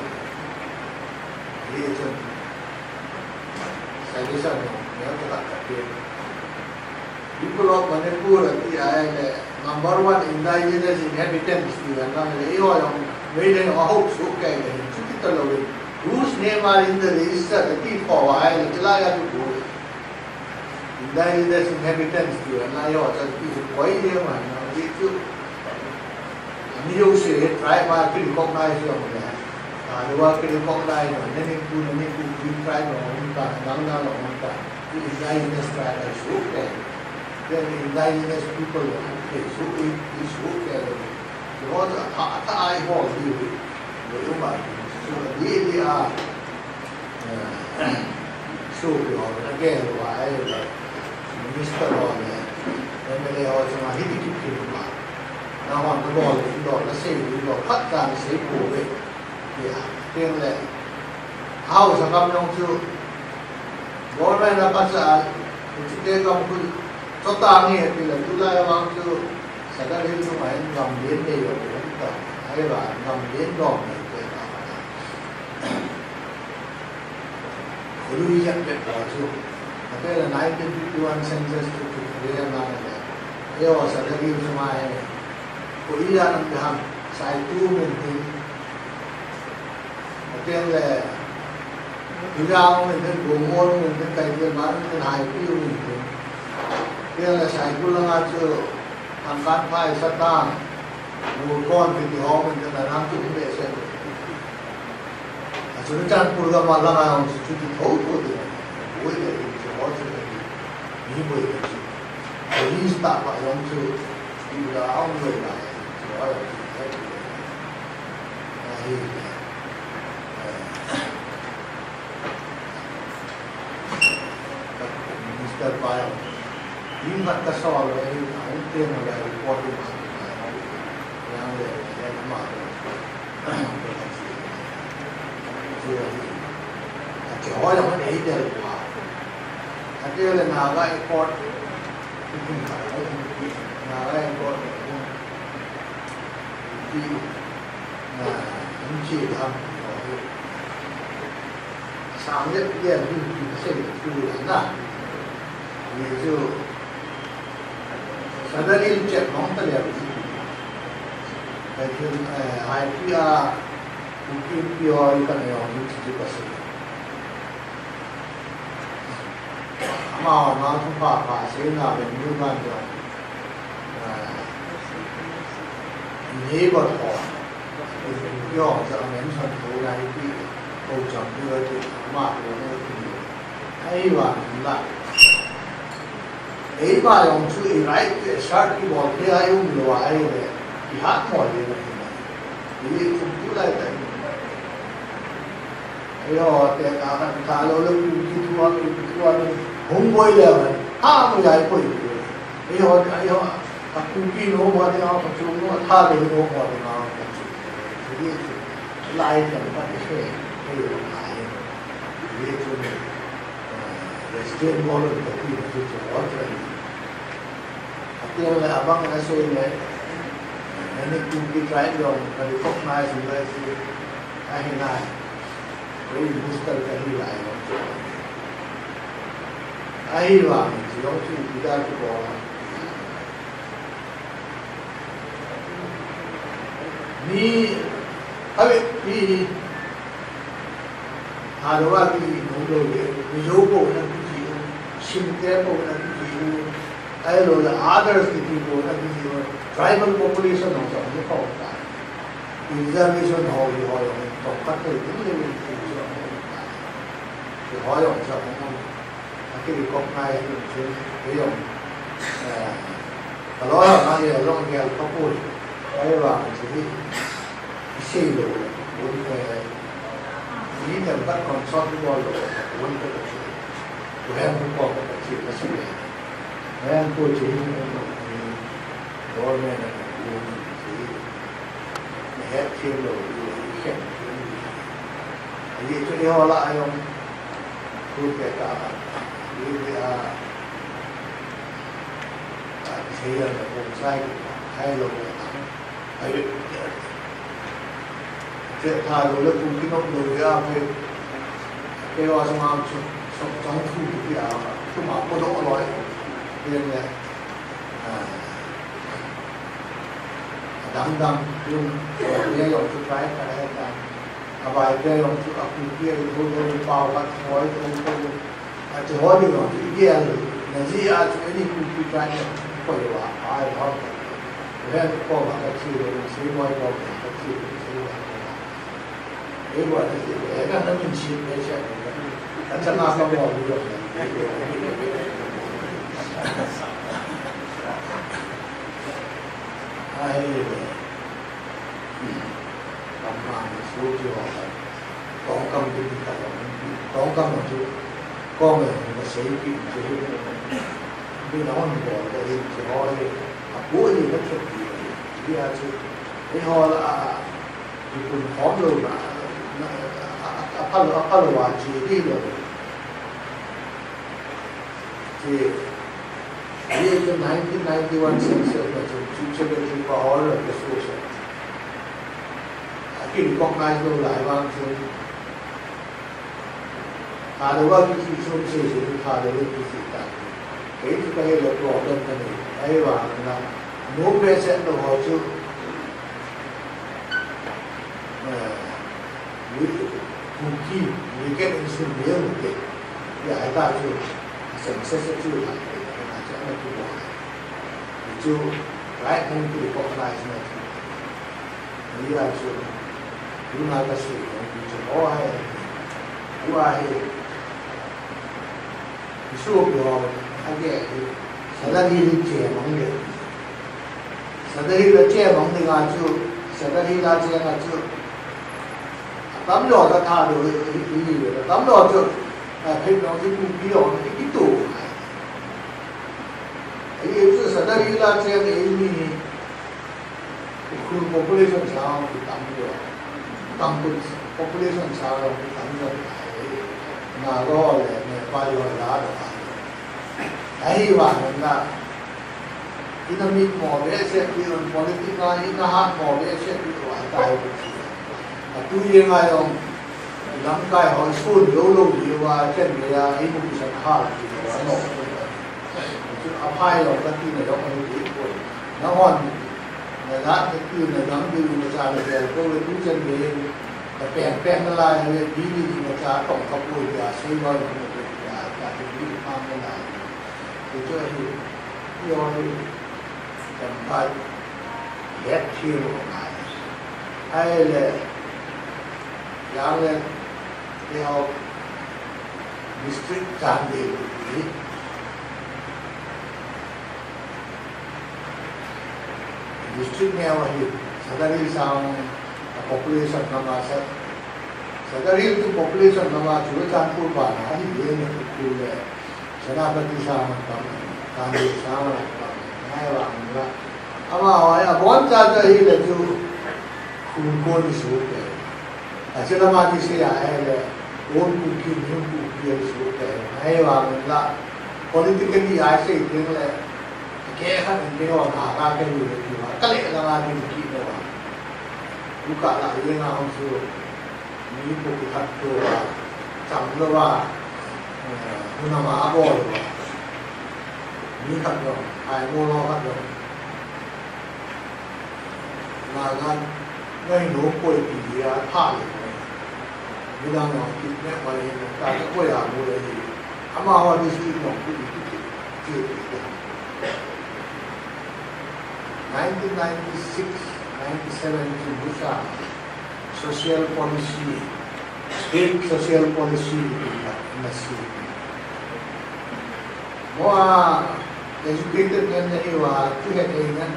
Hi chun suggestion jong, neo tah tah ti. People of Manipur ati ahile, number one indigenous inhabitants ti ahi le, eiho jong, Meitei jong ahop soh kei le, chuti talou in. Whose name are in the register ati kho ahile, chulai a chu bol. Indigenous inhabitants ti ahi, eiho chan ti chu koi le ma na, ti chu. Ani jouse, tribe a kirecognize jong le. A, lou a kirecognize jong, nani pu, nani pu, Kuki tribe jong um ta, nang nang jong um ta. Indigenous tribe ahi soh kei. Then indigenous people jong ahi soh, ahi soh kei. Lou a, a, a, ahi ho, di, di, lou ma, so, di, di, a, eh, sopi ho, na gel uva, ahi, minister ho le, M L A ho chunga hiti kiti uva. Nahon nabol u, nasei u, phat cha nasei pouve. Tia, tiang le, haosa kam jong chu, government a phacha, chute kam khu, chota nge ti le, tulai vang chu, Sadar Hills chunga hin gamlen nei jong um ta, ahivang gamlen dom nei te ta. Khului jep jep ho chu. Ate le nineteen fifty-one census chu chu ve na le. Eiho Sadar Hills chunga hi. Koi a nam te ham, Saitu min tin. Ate le, Tuliang min tin, Bungol min tin, Kaitilmang min tin, Haipi min tin. Ate le, Saikul langa chu, Thangkanphai, Satang, Murkon, kiti ho min tin, Nanang chu um behseh. A Churachandpur gam a langa jong chu chuti thotho ding. Boi le ding chu ho chu ding. Mi boi le chu. Police tah pa jong chu. Ti la a um lou lai. Chu ho jong chu. Ahi. Minister pa jong. Ni mat ka sol le, a um teng le report ma. Yang le, le ma. Chu, chu ho jong nei del pa. Kei le Naga Accord, Naga Accord, sang le, le, na, ni chu, sa da lil chet mong ta le, ai chu, ai pi a, pi pi o, i ka ne o, ni chu ka se. Ama, ama thupha pha seina le nu man jong, ah, neighbor ho, yo, ja mention thei nai ti, ko chang ni ti, ama ko ne ti. Ahivang la. Eiva jong chu i right to assert ibol thei a i um lou a ahile, i hat mo le na hi na. I um tu lai tai. Eiho, te ka ka tha lou le Kuki thu a, Kuki thu a, hung boi le man. Ha mo yai boi. Eiho, eiho, a Kuki no mo de a, ka chu no, tha de no mo de na, ka chu. Lai te ka ti he, eiho, ai. Ye chu ni, eh, President mo lo ka ti na chu chu, all friend. Ati le abang na sei le, any Kuki tribe jong ka recognize le si, ahi nai. Very booster ka hi lai lo. Ahivang, chu jong chu pi da chu ko. Mi, a ve, mi, Thalou a kiji nom lou ve, Mizo pou na kiji u, Simte pou na kiji u, ahilou le others kiti pou na kiji u, tribal population ho jong ni pou ta. Reservation ho, ho jong tongkhat thei ding le, ti jong ta. Ti ho jong jong. Aki recognize chu, chu, chu jong, eh, ka lawyer na le jong gel ka pui. Ahivang chu hi, i sei lou, un, eh, mi themkhat consult bol lou, un ka chu. Ku hen ku ko ka chu, ka sei le. Hen ku chu, government na ku chu. Ni het thim lou, ni het thim lou. Ahi chu eiho lah a jong, thu pet a, ni le a, a, sei a na kong sai, hai lou le a. Ahi, che tha lou le kong kinop lou le a, pe, pe wa sung a chu, sung, sung thu ki a, chu ma ko do loi. Ni le, a, Adang dang, tun, eh, jong chu try ka he ta. Avai te jong chu a pu pi a ri ho ho pau ka thoi ho ho. A chu ho ni jong chu i gel. Na ji a chu any pu pi try ko yo a, ai ho. He ko ma ka chi lo, si mo ko ma ka chi lo, si mo ko. Ei, bua na ti, eh, ka na min si, eh, sia, ka chana ka mo lu lo. Ai, kam ma ni su ti wa ka. Tong kam ti ti ka lo. Tong kam ti. Ko me, ka sei ki ti. Bi na on ko, ka ti ho ni. A bu ni ka ti. Bi a ti. Ei ho la a. Kipun khom lou na, na, a, a, a phal, a phal lou a chi di lou. Chi, ye chu nineteen ninety-one census na chu, chu, chu, chu, chu, pa hol lou ka su sa. A ki recognize lou lai vang chu. Thalou a kiti chu, chu, chu, thalou a kiti ta. Kei chu ka he lou problem ka nei. Ahivang na, no pe se lou ho chu. Eh, Kuki, Kuki, Kuki instrument te. Ya, ai ta chu, census chu la, na chu na chu. Chu, right hand to recognize na chu. Ya chu, tu na ka su, chu, oh, hai, tu a hai. Isu pio, age, salary hi che mang le. Salary la che mang le nga chu, salary la che nga chu. Tam lo ta tha do hi, hi, hi, tam lo chu. A, phe no chu pu pi lo, hi, hi tu. Ai, chu salary la che nge ni. Ukhrul population sa ki tam jo. Tam put population sa ro ki tam jo. Na ro le ne pa jo la do. Ahivangin la, ina mit mo behseh pi un, politics a ina hat mo behseh pi un, atai. Atu jeng a jong, lamkai hon sun lou lou diu a, chen gei a, imu kisan hal diu a, no. Aphai jong kati na jong ahi diu. Nahon, na jat na kiu na dang diu na cha na bel ko, tu chen gei, na peng peng na lai, na bi bi na cha tong ka pui dia, sei loi na pui dia, ka tu bi pang na lai. Hichu ahi, hiho hi, kan bai, het thil ho ngai. Ahile, Jang le, hiho, district Chandel hi. District neo ahi, Sadar Hills sang a population number sa, Sadar Hills tu population number Churachandpur bana ahi, ye ne khu le. Senapati sang a pang, Kanpur sang a pang, ngai vang la. Amaho hi abon cha cha hile chu, Khulkon isoh te. Ache lama kisei a hile, Old Kuki, New Kuki isoh te. Ngai vang la, politically a sei teng le, ke khat in ke ho na ka ke lu le chu, ka le lama ki ki le wa. Ku ka la ye nga hong su. Mi pu kithat tou a, cham lou a, eh, hunam a abol lou a. Mi khat jong, ai mo lo khat jong. Naga, ngai no koi ti a tha le. Mi dang no kit ne ma le, ta koi a mo le. Amaho district no ku ti ti ti ti. Nineteen ninety-six, ninety-seven chu Bush a social policy, state social policy ti na, na si. Mo a educated ngen na hi uva, tu he thei ngen,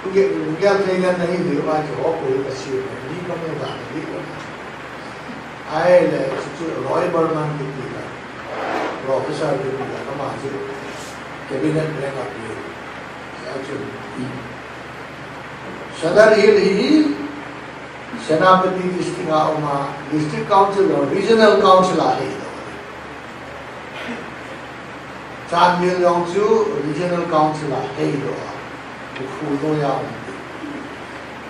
tu he, tu he thei ngen na hi uva, chu ho ko ka si, ni ka mu da ni ko. Ahile, chu, chu Roy Berman kiti la, professor kiti la, kama chu cabinet rank a pi. Chu, Sadar Hill hi Senapati district a um a, district council or regional council a hi. Chandel jong chu regional council a hei lou a, Ukhrul noiya um.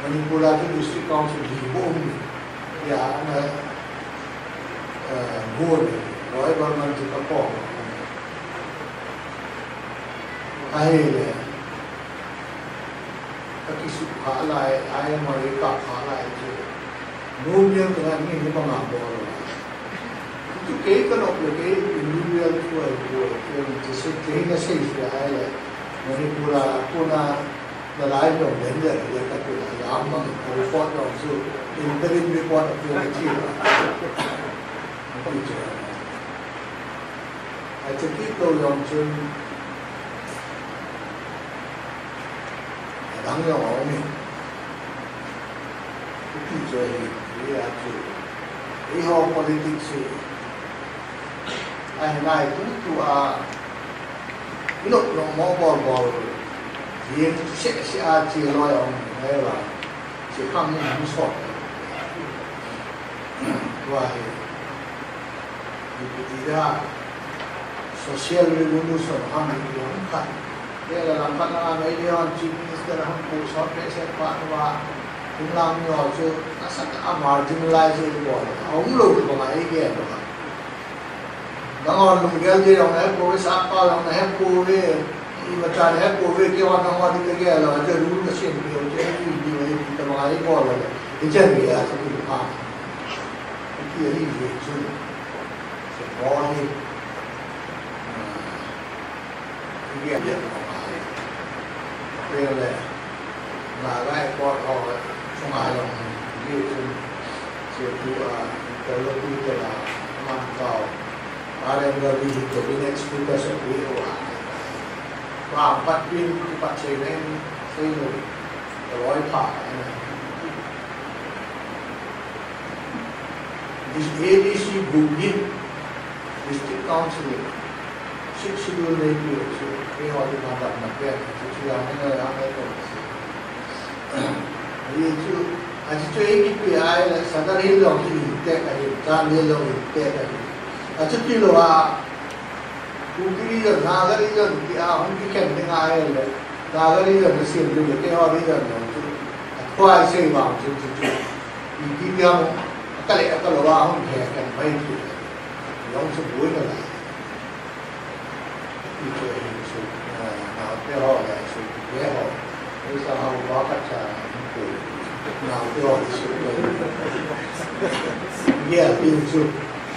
Manipur a chu district council li bou um. Ya, na, eh, bu ni, Roy Berman chu ka pom. Ahile, ka kisukha lai, ai ma le ka kha lai chu. Movement tu ngai mi ni banga bol. Tu kei ka nok le kei individual tu ai tu ai tu ai tu se kei na sei se ai le. Manipur a kona na lai jong den le le ka tu la ya ma ka report jong su interim report a tu ai chi. Ai chu ki to jong chun. Adang jong a um e. Kiti chu ahi, hia chu. Eiho politics hi. Ahi nai tu tu a. Ilo lo mo bol bol. Yin se se a chi lo jong. Ngai la. Chi kham ni mu so. Tua hi. Ni kiti da. Social revolution hang ni hang khat. Te la lang khat lang a ngai le hon Chief Minister hang pu sot pe se pa wa. Tung lang ni ho chu, na sa ka marginalize le bo. Hong lo ko ngai ke lo. Nang hon lunggel te jong na he pouve, sap pa jong na he pouve, imacha na he pouve, keiho nang hon ti kagel lou, ache rule ka sem peh u, ache rule peh u, ti tabang a ibol lou le, hiche hi a chu ti pha. Ti ahi ve chu. Chu bol hi. Ti gel le ko ngai. Pe le. Naga Accord ho, sunga jong hi, hi chun, chu tu a, interlocutor a, Mankaw, R N Ravi hi cabinet speaker sa pi o a. Vang pat pin, pat sei nen, sei lo, ka loi pha, eh. This A D C group hi, District Council, Sixth Schedule nei pi chu, keiho ding a damna pen, chu chu a nei a nei ko. Ahi chu, ahi chu ei kipe a ahile Sadar Hill jong chu intact ahi, Chandel jong intact ahi. Achuti lou a, Kuki region, Naga region tia hung kikhen ding ahile, Naga region nasem ding le, keiho region jong chu, athua isei vang chu, chu, chu. Iti tia mo, akale, akalou a hung kikhen mai chu. Jong chu boina lai. Iti chu, eh, naote ho, lai chu, le ho. Ei sa ho, ba ka cha, ko. Naote ho, chu, ko. Gel ding chu.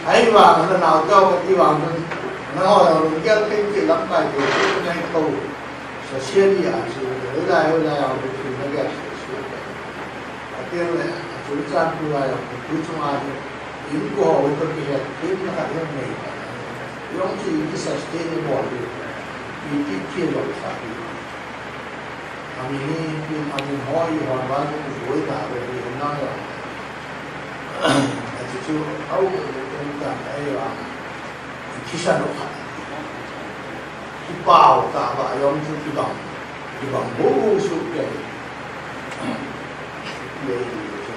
Ahivang, nanaote ho kati vang, nangho jong gel thei thei lamkai thei thei nai tho. Socially a chu, hoilai, hoilai a chu, chu nagel thei thei. Ati le, achungchang tu a jong, tu chunga chu, inko ho toh kihet themna khat jong nei. Jong chu iti sustain bol ding. Iti thil lo sa ding. Amin hi, amin ho, ihon vang chu boina ve, ihon nang jong. Achu chu, au, um, um, tam, ai, vang. Thisan u khat. Kipah tah a jong chu kibang. Kibang bou bou chu kei. Kei chu.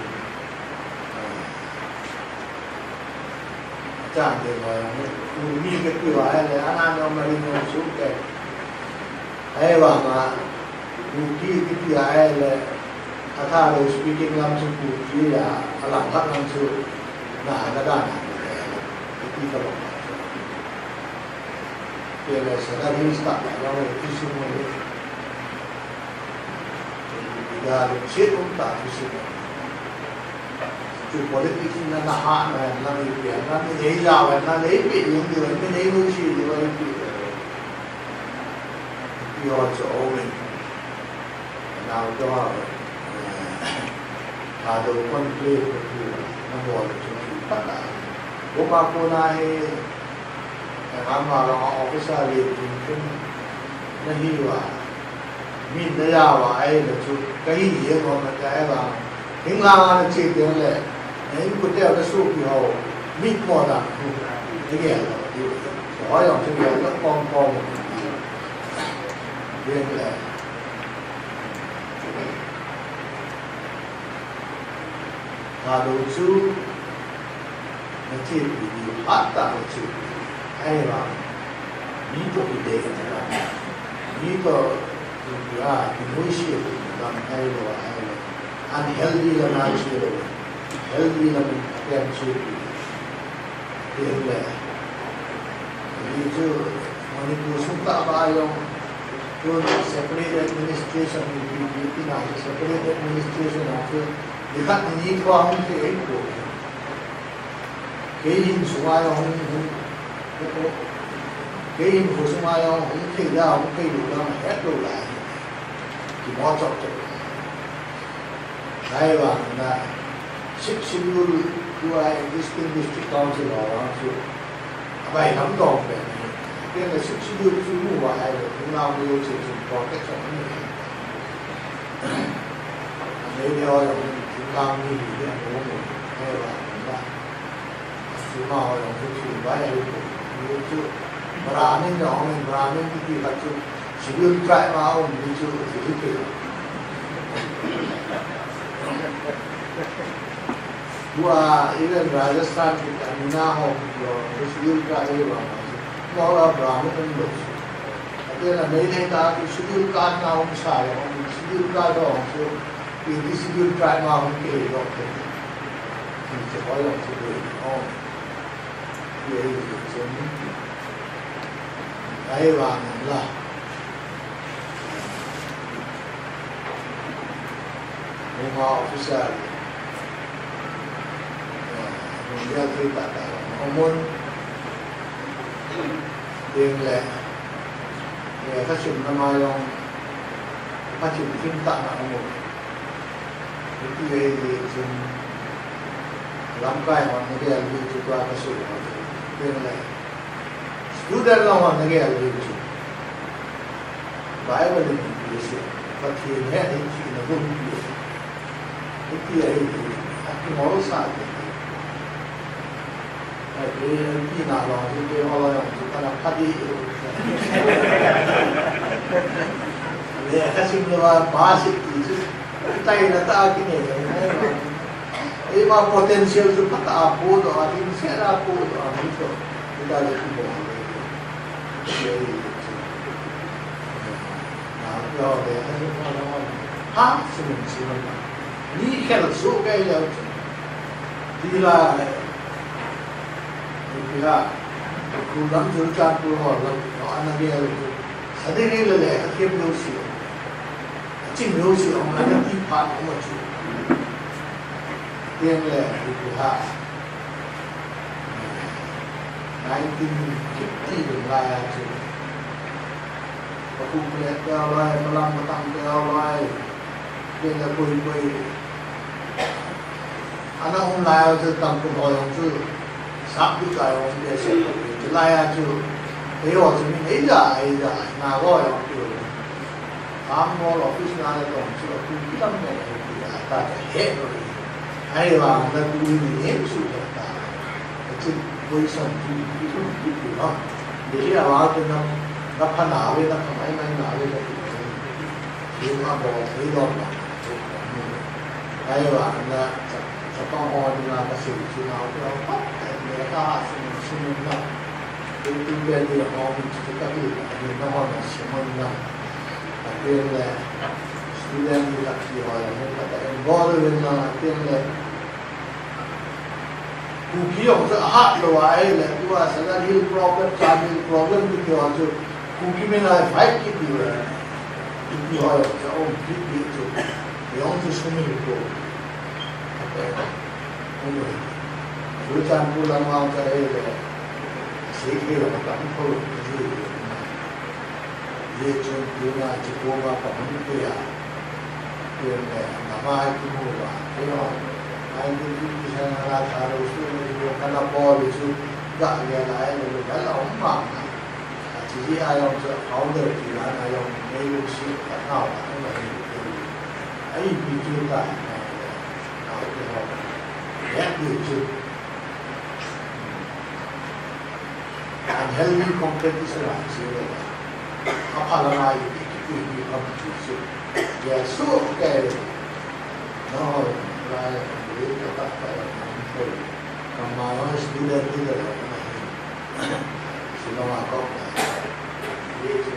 Achang te ho jong. Umi kati uva le, ana no mari no chu kei. Ahivanga, Kuki kiti ahile, athah lou speaking lam chu Kuki a, alang khat lam chu Naga dan a, kiti ka bang. Kei le Sadar Hills tah a, jong le Kuki sung le. Ida lungset um tah Kuki sung. Chu politics in na ha na, na mi pia, na mi nei ja wa, na nei pi, yung di wa, mi nei nu si di wa, pi. Pi ho chu o men. Nau to ha, eh, ha do kon play ko tu, na bol chu ki pa ta. Bo ma ko na he, eh, ama la officer le kin kin na hi wa. Min na ja wa ai na chu, ka hi ye ko na ka ai wa. Hing la na che de le, na in ku te na su ki ho, mit mo da. Ni ge la, ho yong chu ge la kong kong. Ye le. Thadou chu, nachepi diu phat tah nachepi. Ahivang, mi toh kidei, mi toh, a, kinoise lam ahilou, ahilou. Unhealthy lam a che lou. Healthy lam in apen chepi. Tin le. Hichu Manipur sung tah a jong, tun separate administration, pi, pi, pi na separate administration a chu, nikhat ni ni thua hung thei ahi poi. Kei in sunga jong hung, hung, hung, hung, kei in sunga jong hung thei da, hung thei lou da, het lou lai. Kimo chop chop. Ahivang na, Sixth Schedule tua existing district council ho vang chu, abai lam dong pen ahi. Ken le Sixth Schedule chu mu va ahile, Inglangmei ho chu chu protection ahi. Nei le ho jong, Inglangmei hi le ho mu, ahivang na. Chuma ho jong chu thil bai ahi poi. Chu Brahmin jong, Brahmin kiti khat chu Scheduled Tribe a um mi chu thil hi poi. Tua even Rajasthan kiti a mina ho chu Scheduled Tribe ahi vang chu. Mo la Brahmin um lou chu. Ati na nei nei ta chu Scheduled Caste na um sa jong, Scheduled Caste ho chu, iti Scheduled Tribe ma hung kihei lou te. Ti chu ho jong chu dei. Oh. Ti ahi chu chen. Ahivang in la. Home officer. Eh, home officer tah tah. Home. Tin le. Eh, khasim na ma jong. Khasim sim tah na home. Hiti ahi chun, lamkai hon nagel diu chu tua kasei ho chu. Tin le, student lang hon nagel diu chu. Bible in ipi asei, Pathen hetna hi thina gun ipi asei. Hiti ahi chun, akimolsa te. Ai, kei, kei na long chu, kei ho long chu, kana pha di. Lekha sim lou a, pass ti chu, taina tah a kinei. Eima potential chu phatah a podoh a, lungset a podoh a, mi chu, hita chu kibol. Nau kio le, ha, ha, ha. Ha, simin, simin. Ni khel su ke ya. Ti la, ti la. Ku lam chu cha ku ho la, no, ana ke ya. Sa de ni le le, ha ke mu si. Chi mu si, ong ana ti pha, ong ma chu. Tiang le, ti ha. Nineteen fifty lum lai a chu. Paku Plet te aw lai, Malam Matang te aw lai. Tiang le koi koi. Ana um lai a chu Tangkhul ho jong chu. Sap du kai jong te se. Chu lai a chu. Ei ho chu min ei ja, ei ja. Na ho jong chu. Farm Hall office na le tong chu Kuki lam ne he ti a ta ta he no. Ahivang na tu ni em su ta ta. Chu position chu chu chu chu chu ha. Delhi a va te na na pha na ve na pha mai mai na ve na tu. Chu ma bo ni do ma. Ahivang na chapang ho ni na ka si chu na ko pa. Ne ka ha su su na. Ei tu pe ni ho mi chu ka ti ni na ho na su na. Atin le, student ni lak ki ho le, ni lak ka involve in lang, atin le, Kuki jong chu ahat lou a, ahile, tua Southern Hill problem, Southern Hill problem ti ho chu, Kuki min a fight kiti ho, kiti ho jong chu, um, kiti chu, jong chu sumil ko. Atin, um, Churachandpur lang vang chu ahile, Sikh hi lang tam ko, kiti ho. Ye chun tuna chi ko ma pa hung pe a. Tun le, na ma ki mu ba. Tun le, nineteen fifty seven la tha lo su le, lo ka na po le chu, ga le la le, lo ka la um ma. A chi ji a yong chu founder ki la na yong, me lu si ka na wa, na ni. Ai, mi chu ta, na, na, na, ya, ni chu. Unhealthy competition a chi le. Apha lama i, i, i, i, i, i, ya, so, okay. No, la, i, ka, ka, ka, ka, ka, ka, ma, no, student leader, na, hi. Sino ma, ko, i, i,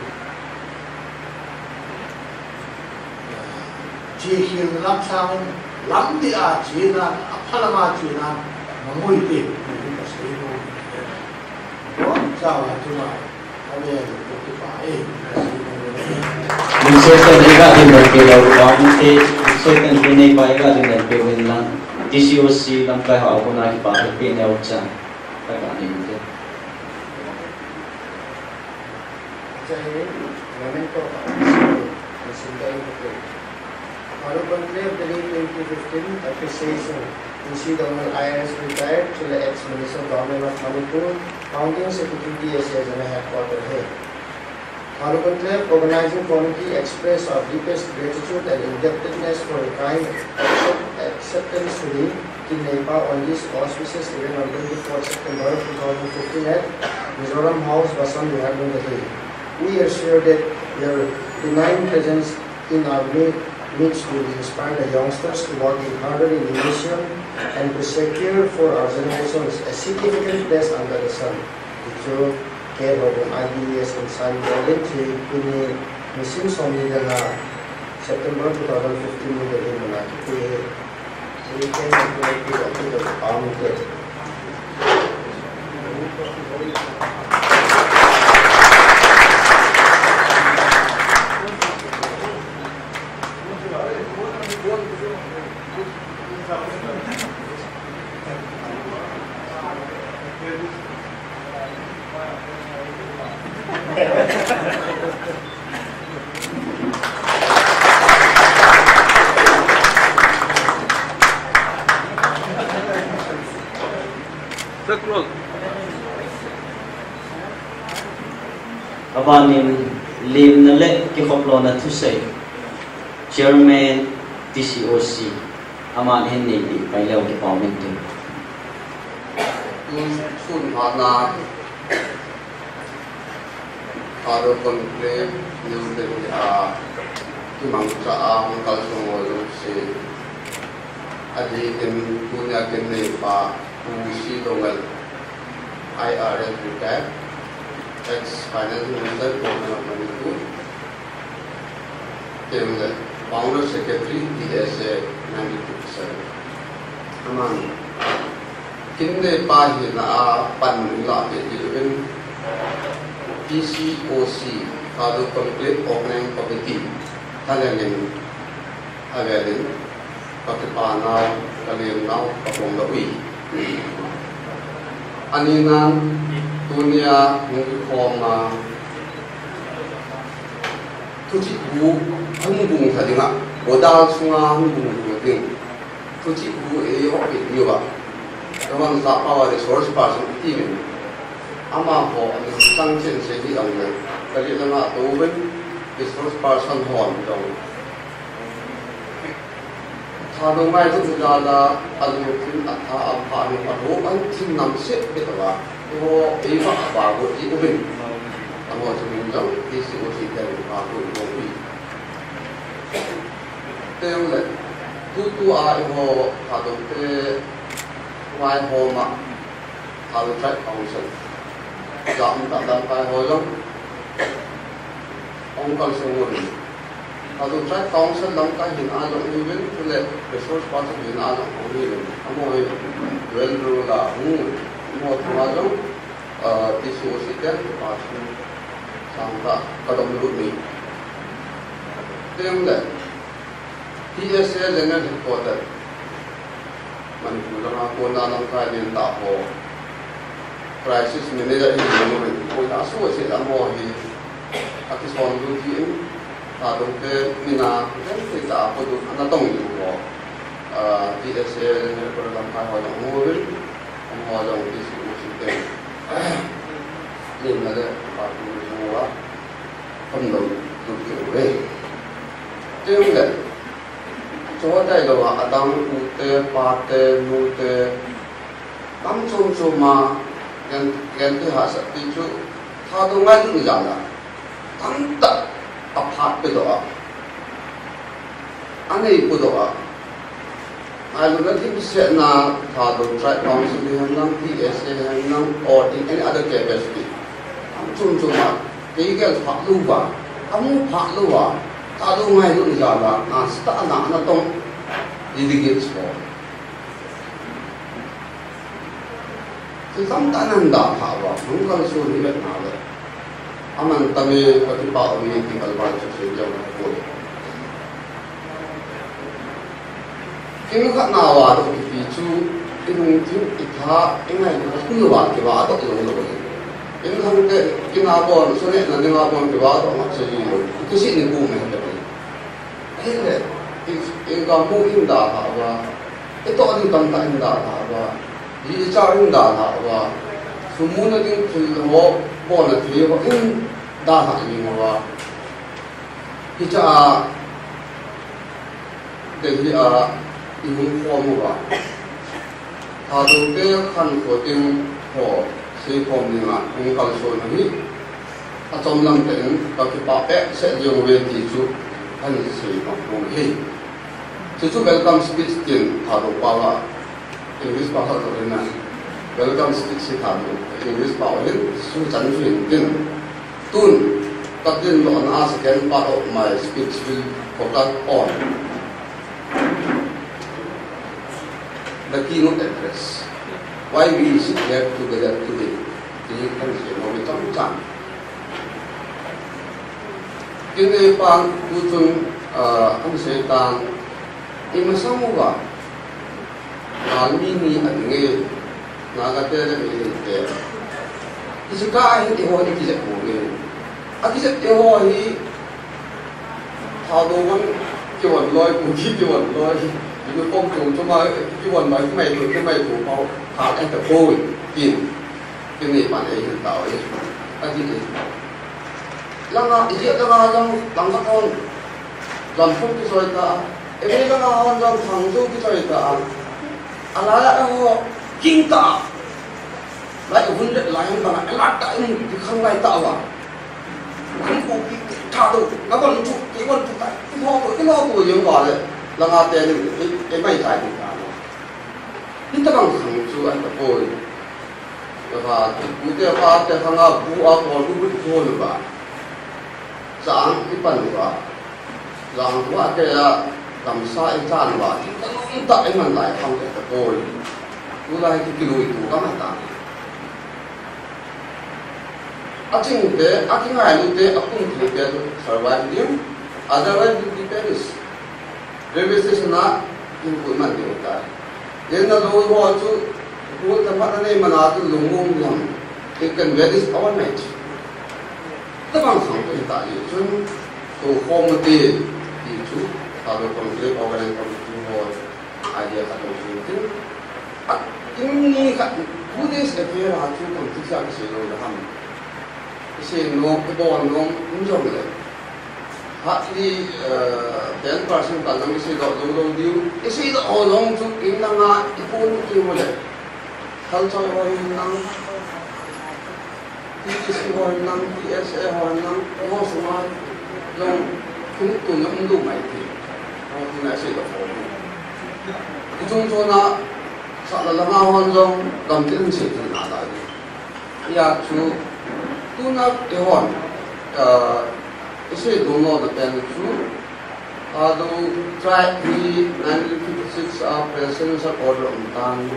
Chi hil lam sang in, lam dia chi nan, apha lama chi nan, mangui te, ti ka sei no. Ko cha wa chu ma, a ve, ko ti pa e, ka sei no. Min se se ni ka din dan pe lo, wa min se, min se tan pe nei pa ka din dan pe win lang. T C O C lamkai ho ko na kipa pe ne u cha. Ka ka ni te. Jai Hind, Memento of Discipline, and Sundari Patel. Maru Conclave, Delhi, twenty fifteen, appreciation. P C Doungel, I A S retired, chule ex-minister, Government of Manipur, founding secretary, D S A, General Headquarter, hai. Maru Conclave Organizing Committee express our deepest gratitude and indebtedness for your kind accept-, acceptance to me Kinleypa on this auspicious event on twenty-fourth September two thousand fifteen at Mizoram House, Basant Vihar, New Delhi. We assure that your benign presence in our mi-, midst will inspire the youngsters to work harder in the mission and to secure for our generations a significant place under the sun. Hichu, K Robin I D S and Sign Volunteer, tuni nisim somni le nga, September two thousand fifteen ni Delhi muna kipe. Abanin, lemna le kikhop lona thusei, Chairman T C O C, aman hin neipeh pai leu kipah um inte. Tun sun phatna, Maru Conclave New Delhi a kimangcha a hung kalsong ho jouse, adeh in tunia Kinleypa Pu C Doungel, I R S retired, Ex Finance Minister, Government of Manipur, Founder Secretary, T S A, nineteen fifty-seven. Aman, kin le pa hina a pan la te ti uvin, T C O C, Thadou Conclave Organizing Committee, thalengin, avelin, ka kipa nau, ka lem nau, ka pom lou ui. Ani nan, tunia, hung kikhom a, thuchih bu, hung bung tha ding a, bodal sunga hung bung tha ding. Thuchih bu ei hop peh diu a. Ka man sa pa wa resource person ti min. Amaho, ani sang chen se hi dang le. Ka li langa to ven, resource person hon dong. Thadou ngailutna jal a, alungthim atha apha nu aho, an thin nam set beh uva. Eiho, eiva aba go ti uvin. Amaho chu min jong, T C O C te pa go go ui. Teng le, tutu a eiho, Thadou te, vai ho ma, Thadou Tribe Council. Jam ta lamkai ho jong. Hung kalson uvin. Thadou Tribe Council lamkai hin a jong uvin, chule resource person hin a jong uvin. Amaho hi, well rule a hung, amaho thua jong, ah, T C O C ten, pa chu, sang ta, ka dom lut ni. Teng le, T S A General Headquarter, Manipur langa kona lamkai nen ta ho. Crisis manager in mo mo ko na so se la mo hi. Aki son du ti in. Thadou te mina, ken te ta ko du ana tong ni ho. Ah, T S A General Headquarter lamkai ho jong mo rin. Mo jong T C O C te. Ni na le pa tu mo wa. Kham lou, lut keu ve. Teng le, chu tai lou a, adang u te, pa te, nu te, tam chom chom a, gen, gen ti hahsat ti chu, Thadou ngailutna jal a, tamtah a phat pe doh a, anei pu doh a, Ngailutna dimset na, Thadou Tribe Council hi hen lang, T S A hen lang, or in any other capacity. Tam chom chom a, kei gel phat lou va, kamu phat lou va, Thadou ngailutna jal a, na sta na, na tong, delegates ho. Chu tamtah nan da pha uva, hung kalson hi vet na le. Aman tame ka kipah uve ti kalvan chu sei jong ka poi. Kin khat na uva doh kipi chu, i lungthim, i tha, i ngailutna uva kiva doh jong lou hi. Kin khang te, kin a bon, sone na ding a bon kiva doh ngap sei jong lou. Kisih ni pu me he te. Ahile, i, i gam mu in dalha uva, i toh ding tamtah in dalha uva, i, i char in dalha uva, sum muna ding thil ho, bolna thil ho in dalha jing uva. Hiche a, Delhi a, i hung khom uva. Thadou te khankho ding ho seikhom dinga hung kalson ahi. Achom lam tah in ka kipah behseh jeng uve ti chu kahin sei nom nom ahi. Chuchu welcome speech tin Thadou pao a, English pao a, welcome speech hi Thadou, English pao hin, chu chan chu hin tin. Tun, ka dindohna a second part of my speech will focus on the keynote address. Why we sit here together today? Ti hi kahin sei nom e chomcha. Kin le pan tu chun, ah, kahin sei tan, i masang uva, Gal mi ni a ding e, Naga te le Meitei te. Hiche kah a hin eiho hi kijep bou nge. A kijep eiho hi, Thadou vang kivon loi, Kuki kivon loi, uniform chom chom a kivon mai, mai to, mai to, pao, kha e ta koi, tin. Kin le pan eihin tao e. A ti e. Langa, ijeh langa jong, langa kon, lam khum kichoi ta, eve langa hon jong, thang jo kichoi ta, alai a ho, king ta, lai hun le lai hun bana, elat ta in, kikhang lai ta wa. Khum ko ki, tha do, na bon chu, ki bon chu ta, ki ho ko, ki ho ko, jeng wa le, langa te ni, e, e mai tai ni ta. Ni ta bang khang chu, an ta poi. Ba, tute ba, te hanga bu a kol bu bu kol ba. Chang i pan ba. Lang wa ke ya, lam sa i chan ba. I ta i man lai khang ke ta kol. Tu lai ki kilo i tu ka ma ta. A ching te, a ki ngai lu te, a kum thei te tu survive dim. Otherwise, will be perish. Railway station a in kul man ding tai. Yen na lo ho chu, kul ta phat na nei man a chu lungmong diam. It can vanish overnight. Tabang sang tu hita li chun, tu khom ma ti, ti chu, ta lo kong le organize kong tu ho, idea ka tu tu tu. A, in ni ka, two days a fair ha chu kong tu cha ka se lo la ham. Ka se no, ka bon no, in jong le. Hardly, uh, ten percent ka lang isi doh jong jong diu. Isi doh ho jong chu in lang a i pun ki mo le. Culture ho in lang, T T C ho in lang, T S A ho in lang, ho sunga jong kum tu na um du mai ti. Ho ti na isi doh ho. I chung chung na sa la la ma ho jong gam tin si tin na la. Hia chu, tuna eihon, ah, isei dunglo na pen chu, Thadou tribe hi nineteen fifty-six a presidential order um tan.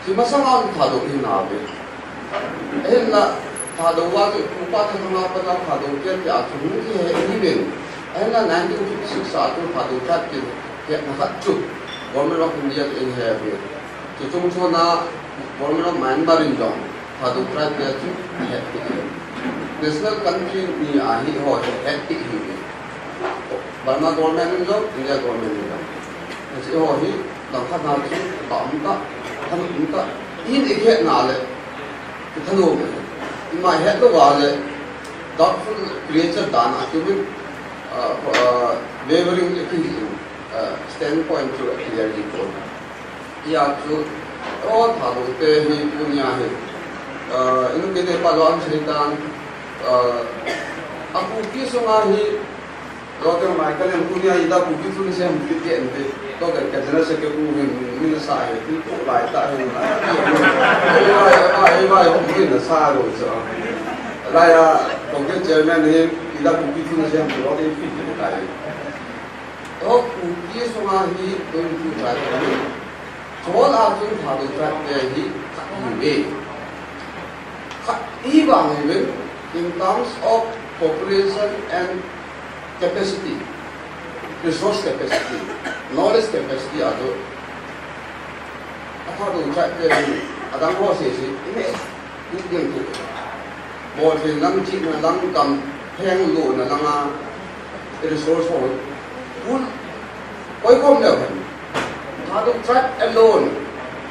Chi masang a Thadou hi na ve. Ahinla, Thadou wa chu, upa Thadou nga pa na Thadou ke ke a chu, hung ki he hi ven. Ahinla nineteen fifty-six a chu Thadou tribe ke, ke na khat chu, Government of India in he ve. Chu chung chuna Government of Myanmar in jong Thadou tribe te chu ahet pi. National country ni a hi ho chu het pi hi. Burma government in jong, India government in jong. Chu ho hi lang khat na chu ba um ta, tham um ta. In i het na le, i thalo me. I ma het lo wa le, doubtful creature dan a chu min, uh, uh, wavering a ki, uh, standpoint chu clearly ko. Hia chu, o Thadou te hi tunia hi, ah, inu kite pa lo an sei tan, ah, a Kuki sunga hi, lo te mai ka len tunia ida Kuki tun sem kit ke ente, to ka ka jana se ke ku hin, min sa he, ti ko lai ta hin. Ei vai, ei vai, ei vai, ho min sa lo so. Lai a, to ke chairman hi, ida Kuki tun sem lo te fit ke kai. To Kuki sunga hi twenty-two tribe hi, chol a chun Thadou tribe te hi khat hi ve. Khat hi vang hi ve, in terms of population and capacity, resource capacity, knowledge capacity a chu, a Thadou tribe te hi, adang ho se se, i me Uk ding tu. Bol thei lang, chihna lang, gam pheng lona lang a resource ho. Full. Koi kom leu hen. Thadou tribe alone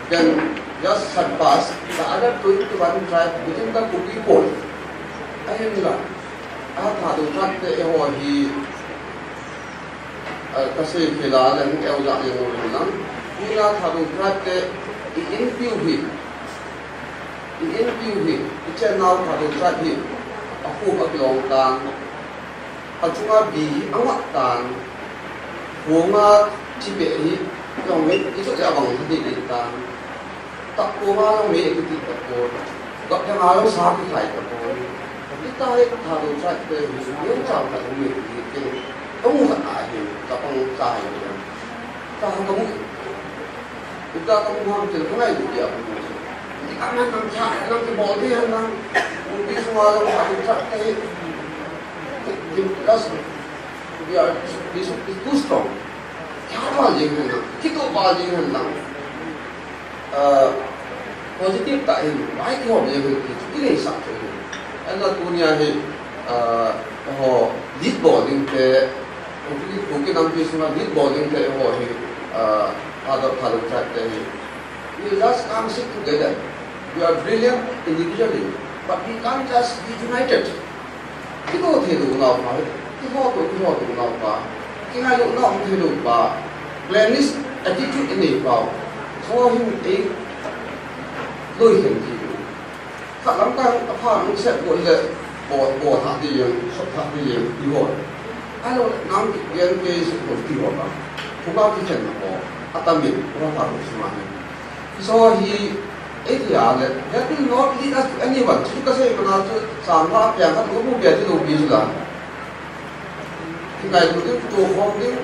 can just surpass the other twenty-one tribe within the Kuki belt. Ahinla, a Thadou tribe te eiho hi, ah, ka sei khel a leng, eu ja leng u lang. Tuna Thadou tribe te i inpiu hi. I inpiu hi, i chennau Thadou tribe hi, a khum a kilong tan, a chunga bi hi a ngat tan, khunga thipeh hi, jong hi, i chut le a bang thadi di tan, tak khunga jong mi i kiti ta pon, gap janga jong sa kikhai ta pon. Hita hi Thadou tribe te hi, ngen chau ta jong mi i kiti, a mu khat a hi, ka pang sa hi. Ka hang ka mu. Ita ka mu ham tel ka ngai dia ka mu. Ni ka man nang cha, nang ki bol di han nang. Mu di suma nang ka cha te. Because we are, we should be too strong. Kya bol di han nang. Kito bol di han nang. Ah, positive ta hin, vai ki hom jeng hin, ki, ki nei sak thei hin. Ahinla tunia hi, ah, ho, lead bol ding te, Kuki, Kuki nampi sunga lead bol ding te ho hi, ah, Thadou, Thadou tribe te hi. We just come sit together. We are brilliant individually, but we can't just be united. Kito thei lou nau pa, kiho to, kiho to nau pa, kingailut nau thei lou pa, clannish attitude inei pa, so hin ei loi hin ti. Khat lam tang apha nung set bol le, bol, bol tha ti jeng, sot tha ti jeng, ti ho. Ahilou le, nang ki gen ke sot bol ti ho pa. Puma ki chen na ho, atamin, ho pa ho suma hin. So hi, It will not lead us to anyone. Chu kasei banga chu, sangha pia khat ko bu pia ti lo pi chu la. Kingailutna ding, kitoh khom ding,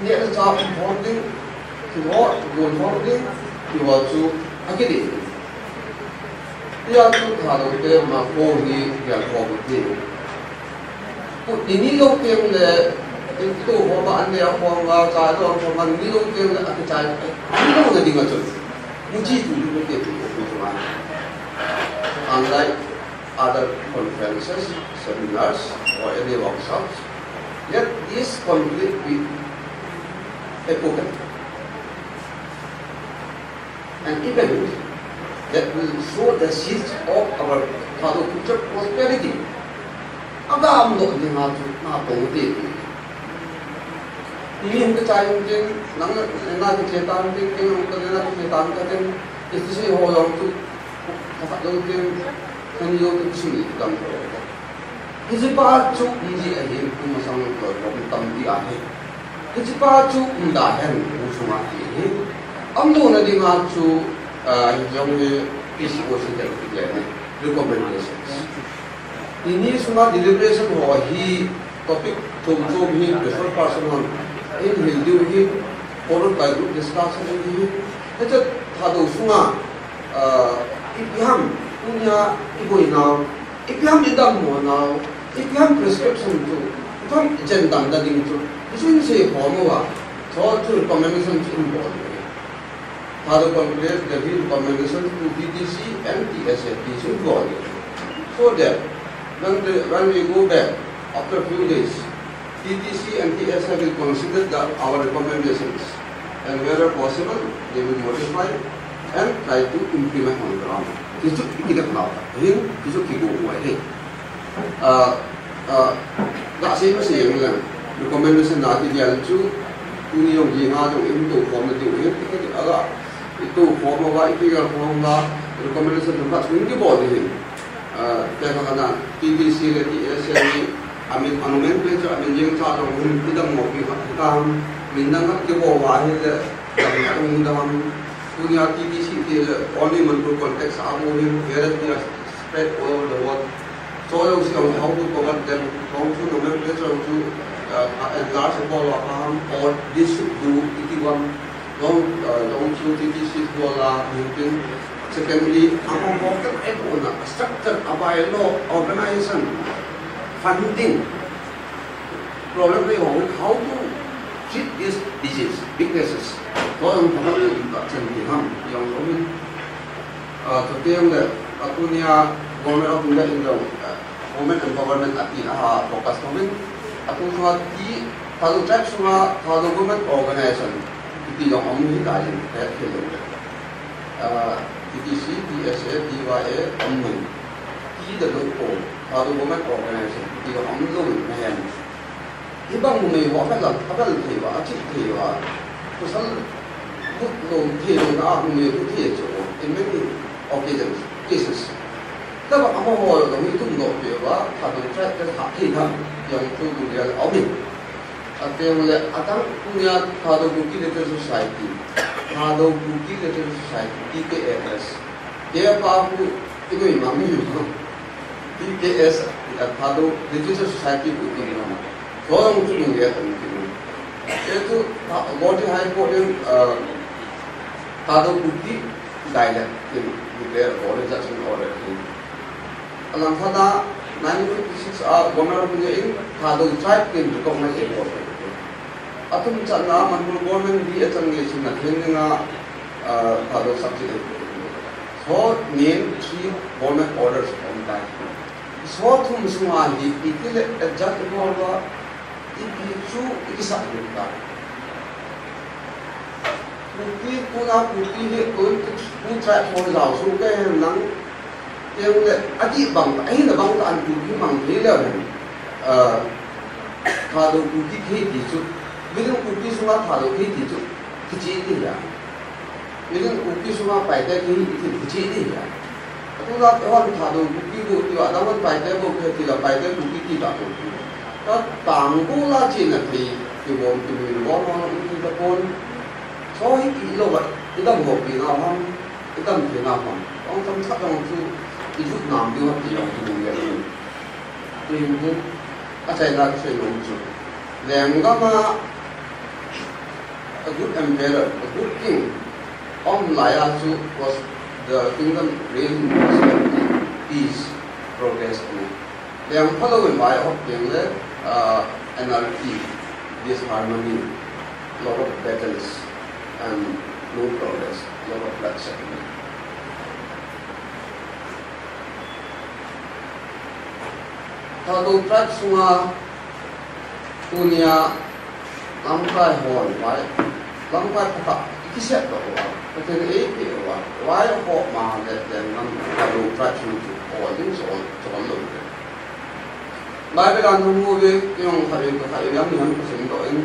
neh le chah khom ding, kiho, gon khom ding, kiho chu akidei. Hijeh chun Thadou te ma ko hi gelkhom ding. Ni ni lou teng le, kitoh khom a, an neh khom a, chah dou khom a, ni ni lou teng le akichai, ni lou na ding a chun. Muchi tu ni ko te tu ko tu ma. Unlike other conferences, seminars, or any workshops, yet this complete with a program. An event that will sow the seeds of our Thadou future prosperity. Aga am lo ni ha chu na to te. Ni hung ka chai hung tin, nang na, na ka che tan tin, kin hung ka na ka che tan ka tin, isi se ho yong tu, ka fa lo tin, kan yo tu si ni dam ko. Hiche pa chu, ni ji a hin, tu ma sang lo ko tam ti a he. Hiche pa chu, um da hen, u sung a ti he. Am lo na ding a chu, ah, jong ni, isi o si te ki le ni, recommendations. Ni ni sunga deliberation ho hi topic chom chom hi resource person hon in hil diu hi, followed by group discussion hi. Hiche Thadou sunga, ah, ipi ham, tunia i boinau, ipi ham i dammo nau, ipi ham prescription chu, ipi ham i chen dan da ding chu, hichun sei khom uva, chu chu recommendation chu in bol. Thadou Congress, Delhi recommendation to T T C and T S A, T C body. So that when the, when we go back after a few days, T T C and T S A will consider the, our recommendations, and wherever possible, they will modify and try to implement on ground. This is the, hin, this is the, Ah, ah, ga sei ma sei jeng leng, recommendation na ti dial chu, tuni jong hi nga jong in to form na ti u hin, ti ka ti aga, i to form a va, i ti ga form va, recommendation na ka chung ki bol ni hin. Ah, te ka na, T T C le T S A ni, I mean, anumen pe chu, I mean, jeng cha jong hin, ti dam mo pi ha, ti tam, min dang ka ki bol va hi le, dam ka ung dam, tunia T T C ti le, only Manipur context a bo hin, whereas we are spread all over the world. So you see how to cover them, how to nomenclature, how to, uh, enlarge upon or this should do, iti one, long, uh, long should iti six dollar, you can, secondly, ang ang hotel at una, structure, a bylaw, organization, funding, problem, how, how to treat this disease, weaknesses. So ang hotel, uh, send him, young women, Ah, chuteng le, atunia Government of India in jong, ah, women empowerment ati a focus tovin. Atu sunga ti, Thadou tribe sunga, Thadou women organization, iti jong om hi lai in, he, he le. Ah, T T C, T S A, T Y A, om hin. Ti da lo ko, Thadou women organization, iti jong om lo in, he. Hibang numei ho avel, avel thei uva, achi thei uva. Pasal lut lou thei lou na numei lut thei chu, in many occasions, cases. Tabang amaho jong hi tum lou thei uva, Thadou tribe te ha thei tham, jong chu tu lian a um in. Ati le, adang tunia Thadou Kuki Literature Society, Thadou Kuki Literature Society, T K L S. Kei pa pu, i noi ma mi. T K S, Thadou Literature Society pu ti nom. Thadou chu nung le tong ti nom. Kei chu, Guwahati High Court in, uh, Thadou Kuki dialect in declare or rejection order in. Alang Thada, nineteen fifty-six a, Government of India in Thadou tribe in recognize order. Athum channa Manipur government hi achang nge chunna theng dinga, ah, Thadou subject ei. So, main three government orders om tai. So, thum sunga hi, iti le adjust bol uva, ipi chu, iti sa ta. Kuki, tuna Kuki hi, tun, tu tribe ho jao su ke nang, Teng le, adih bang, ahin abang ta an Kuki mang thei leu hen. Ah, Thadou Kuki thei ti chu. Within Kuki sunga Thadou thei ti chu. Kichi ti ya. Within Kuki sunga Paite thei ti chu kichi ti ya. Atu la te hon Thadou Kuki bu ti wa, adang hon Paite bu ke ti la, Paite Kuki ti ta bu ti. Ta tang bu la chi na ti, ti bom ti min bom bom ti ta pon. So hi ti lo wa, ti dam ho pi na ham. Idam thei na ham. Ong tam thak ong chu i jut nam diu ham ti ong chu nung le. Tuin chu, achaina chu nung chu. Lenggam a a good emperor, a good king, um laiya chu was the kingdom reign in prosperity, peace, progress, and Leng phalou in vai ahop teng le, uh, anarchy, disharmony, lot of battles, and no progress, lot of bloodshed. Thadou tribe sunga tunia lamkai hon vai, lamkai phatah i kiset doh uva, Pathen in eipeh uva, vai ahop ma le, lenggam Thadou tribe sung chu hol ding chu hol, chu hol lou te. Bible a nung uve, kei jong khat vei, khat vei, ami ham kasim doh in,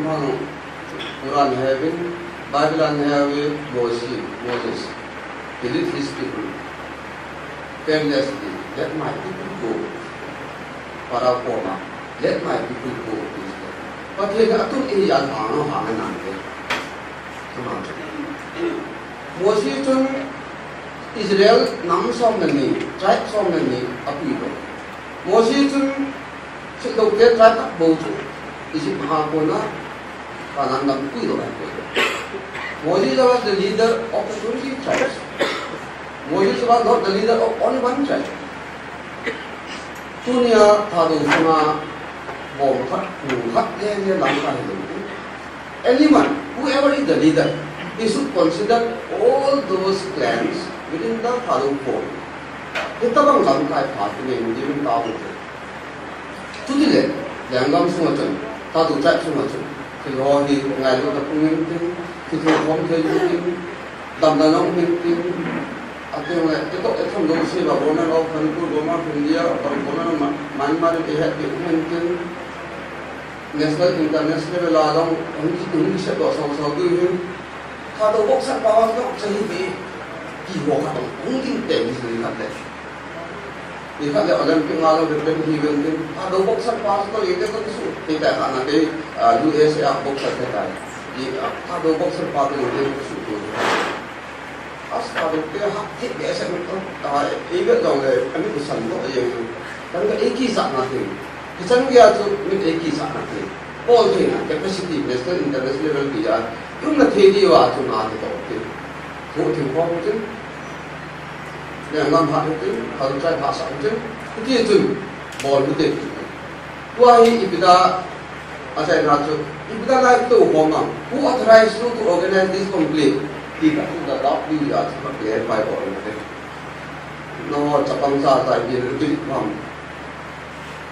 Quran he uvin, Bible a he uve, Moses, Moses, he lead his people fearlessly, let my people go. Pharaoh koma, let my people go, he said. Pathen in atun eihon hang, hang nante. Moses chun Israel nam som le ni, tribe som le ni apui lou. Moses chun Chutloute tribe khat bou chu Egypt a kona Canaan gam pui lou ahi. Moses was the leader of the twenty tribes. Moses was not the leader of only one tribe. Tunia Thadou sunga bom khat, hung khat le le lamkai hilou. Anyone, whoever is the leader, he should consider all those clans within the Thadou fold. Hitabang lamkai pha ti nei mun di mun ta bu te. Chuti le, Lenggam sunga chun, Thadou tribe sunga chun, thil ho hi ngailutna pung intin, thil ho khom thei intin, damna nong intin, atin le, ito, ito lo si ba, Government of Manipur, Government of India, Government of Ma-, Myanmar, ihet intin, National, international level a jong hung ki, hung kiset doh sao sao diu hin. Thadou boxer pa jong chahi ti, ti ho khat hung ding teng hi khat le. Ni khat le Olympic a jong represent hi ven tin. Thadou boxer pa jong le te ko su. Te ta khat na te, ah, U S A boxer te ta. Ni, ah, Thadou boxer pa te jong te su tu. As Thadou te ha, te behseh in, ah, eivet jong le, ami kisan doh jeng in. Kan ka eikisah na thei. Kichan geiya chu, mi eikisah na thei. Bol theina capacity, national, international level geiya, um na thei diu a chu na thei toh thei. Thu thei khom thei. Lenggam ha thei, culture ha sa thei. Hiti chun, bol thei. Tua hi ipi dia, achaina chu, ipi dia lai tou khom am. Who authorized you to organize this conclave? Ti khat chu da dau ni a chu ka clarify bol thei. Nangho chapang cha cha ipi repeat ham.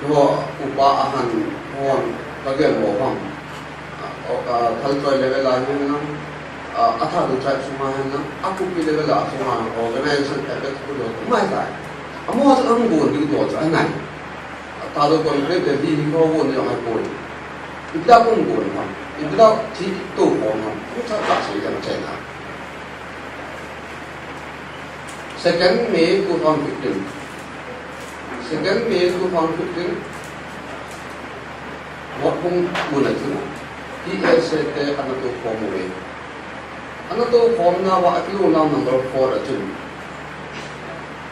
Nangho upa ahan hon ka gel mo ham. Ah, ah, Thalchoi level a hin lang. Ah, a Thadou tribe sunga hin lang. A Kuki level a sunga organization effect ku lo mai tai. Amaho chu ahung gon ding to chu anai. Thadou conclave le hi hi ko gon jong ahipoi. Ipi dia kon gon ham. Ipi dia thi tou gon ham. Ku cha cha sei jang chai na. Second May two thousand fifteen. Second May two thousand fifteen. Motbung mun a chun. T S A te ana tou khom uve. Ana tou khomna uva akilou nau number four a chun.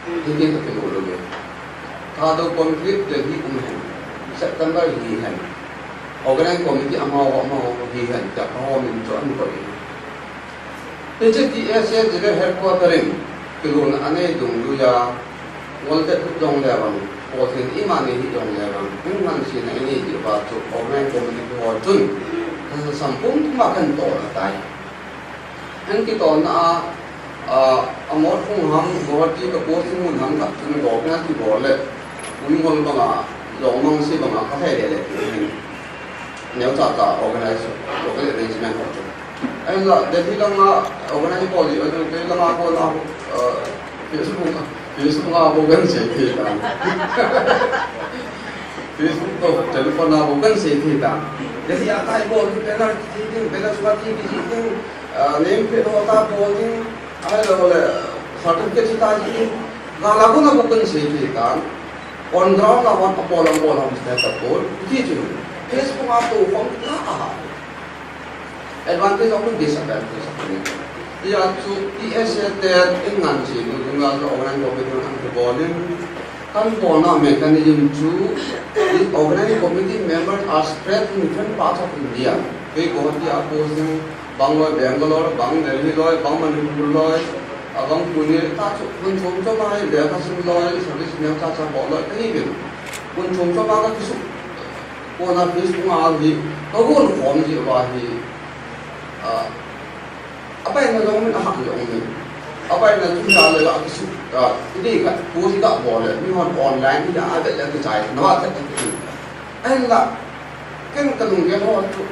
Hitin akilou lou uve. Thadou conclave Delhi um hen. September hi hen. Organizing committee amaho amaho hi hen. Tia amaho min chu ana koi. Hiche T S A General Headquarter in kilouna anei dungjuiya, ngol det lut jongle vang, Pathen ima nei hih jongle vang, hung ngansena inei diuva chu Organizing Committee ho chun, lhansam pum puma kan tolna tai. An kitolna a, a, a mot hung ham, Guwahati ka posting mun ham khat chun Governor kibol le, Pu Ngol banga, Longmang si banga, ka thei le le, neocha cha organize, local arrangement ho chu. Ahinla, Delhi langa organize bol ji, ahin, Delhi langa kona, uh, Facebook, Facebook a bou kan sei thei tan. Facebook toh, telephone a bou kan sei thei tan. Delhi a kai bol, banner thi ding, banner sunga thi ding, uh, name plate ho ta bol ding, ahilou le, certificate ta ding, gal a kona bou kan sei thei tan. On ground a hon abol, abol, abol, abol, ti chu. Facebook a tou khom ta a. Advantage of disadvantage of it. Hijeh chun T S A te in ngan cheh ding a chu organizing committee in an kibol in, kan bolna mechanism chu, these organizing committee members are spread in different parts of India. Kei Guwahati a posting, bang loi Bangalore, bang Delhi loi, bang Manipur loi, abang Pune, ta chu mun chom chom a hi lekha sim loi, service neocha cha bol loi, kahi uvin. Mun chom chom a kakisuh, kona Facebook a hi, kagol khom jeh uva hi, ah, abaina jong min, ahahna jong min. Abaina chu hia le la kisu, ah, idei khat post kabol le, mihon online a avet le kichai, na va chat chat. Ahinla, ken kalunggel ho chu,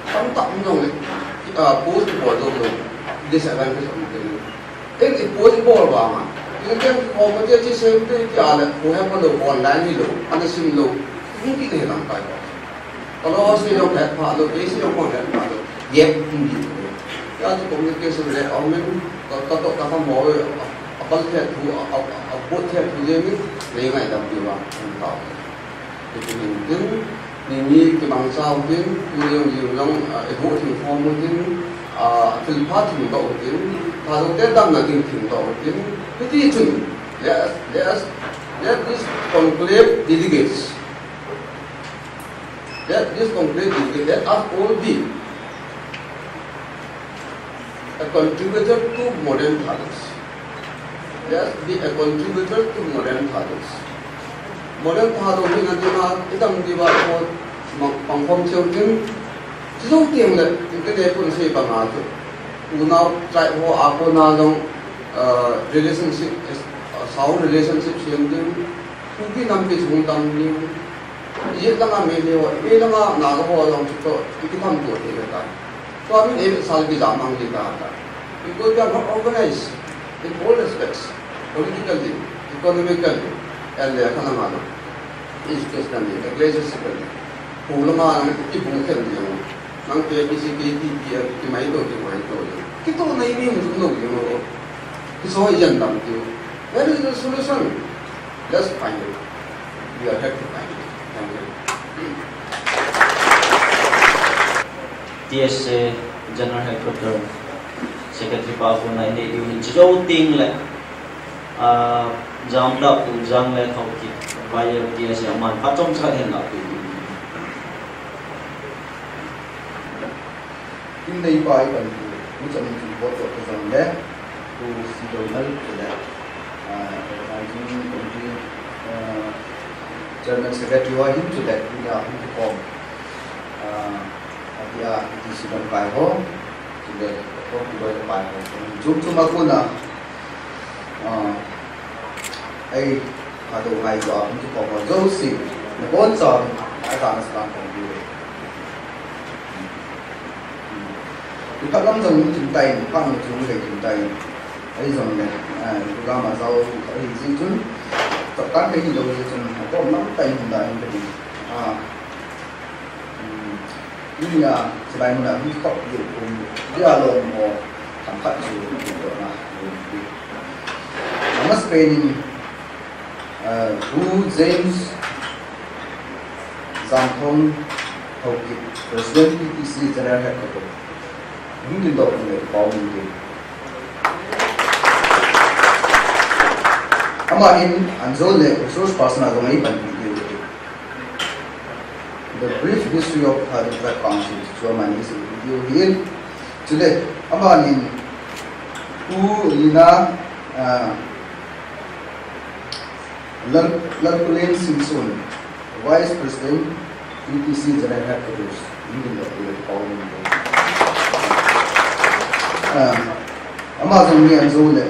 tamtah um jong le, ah, post bol jong jong, disadvantage um jong le. Ken i post bol vang a, ken ken khom te chi sem te kia le, ko he ko lo online hi lo, ana sim lo, hung kile lamkai ko. Ka lo sei jong het pha lo, kei sei jong kon het pha lo. Yep, hung di. Hijeh chun communication le, amen, ka, ka toh, ka thamo, a, a pal the thu, a, a, a bot the thu jeng in, nei ngaidam diu va, hung tao. Hiti hin tin, ni ni kimang chau tin, tu jong jiu jong, a, i hu thim khom u tin, a, thil pha thim doh u tin, Thadou te damna ding thim doh u tin, hiti chun, let us, let us, let this conclave delegates, let this conclave delegates, let us all be a contributor to modern Thados. Let us be a contributor to modern Thados. Modern Thadou hi na ding a, i dam diu va ko mang, pang khom cheu tin, chi jou teng le, tin te ne pun sei bang a chu. Unau tribe ho a kona jong, uh, relationship, uh, sound relationship sem ding, Kuki nampi chung dam ding, Ijat langa Meitei ho, Meitei langa Naga ho jong chu toh, i kitham tou thei le ta. Tua min ei sal kija mang di ta ta. Because we are not organized in all respects, politically, economically, and, uh, kha langa jong, educationally, ecclesiastically. Pu langa jong, i bu khen di jong. Nang K B C, K T P, uh, ki mai tou, ki mai tou jong. Kitoh na i mi mu tou jong. Kiso i jan dam tiu. Where is the solution? Let's find it. We are here to find it. Thank you. T S A General Headquarter Secretary pa kona i nei diu hin chi jou teng le, ah, Jamdap Tuljang le Thokit, Vaiyel T S A aman phat chomcha khat hin la pi diu. Kin nei pa i pan tu, tu chan in chu bot to ka jong le, tu si do nal tu le, ah, organizing committee, ah, chairman secretary ho hin chu le, tu le hung kikhom. Ah, atia, ti si dam kai ho, chu le, to ki doi le pai ho. Chu chu ma kona, ah, ei, Thadou ngai tua, hung kikhom ho jouse, na kon cha, a ta na sa kon tu le. Iphat lam jong chung tai, iphat lam chung le chung tai. Ahi jong le, ah, program a jao, ahi jeh chun, chapkan kahi lou jeh chun, akom lam tai hung da in ka ti. Ah, um, ni a, chulai mun a, mi khop yu kum, dia lo mo, tham khat ju, ju do na, ju ti. Ama Spain in, Uh, Pu James Zangthong Haokip, President P T C General Headquarter. Hung tin doh le pau hung tin. Ama hin anjo le resource person a jong ei pan video. The brief history of Thadou Tribe Council, chu ama hin video hin. Chule, ama hin Pu Lina, uh, Lal, Lalkulen Singson, Vice President, P T C General Headquarters, Indian Lal Kulen Power Minister. Ah, ama jong ni anjo le,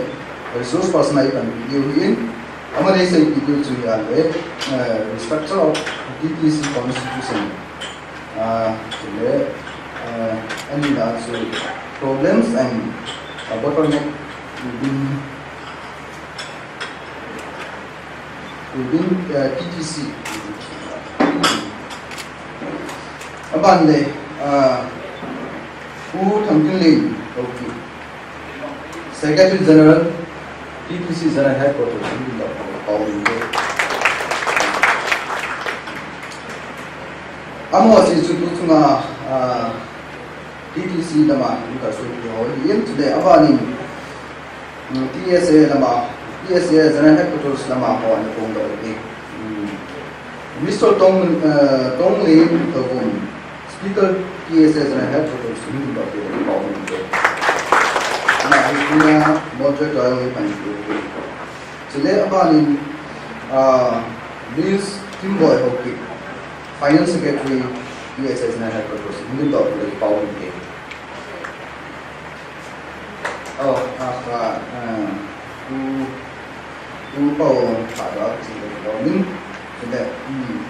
resource person a ei pan diu hin, ama nei sei diu chu ahile, ah, restructure of P T C constitution. Ah, chule, ah, ani la chu problems and, ah, bottleneck within Within, uh, P T C. Aban le, uh, Pu Thangtinlen, okay. Secretary General, P T C General Headquarters, amaho si chu tu chunga, uh, T T C lama hung kalson ho ahin, chule abanin, mm, T S A lama, T S A General Headquarters lama ho ana phongdoh uve. Mm. Mister Tong, eh, Tonglen Thovum, Speaker T S A General Headquarters, hung doh uve, pao uve. Ama hi tunia moderator hi pan uve. Chule abanin, ah, Miss Kimboi Haokip, Finance Secretary, T S A General Headquarters, hung doh uve, pao uve. Oh, ah, ah, ah, u, u pao, pa da, chi da, da, min, chi da, hmm.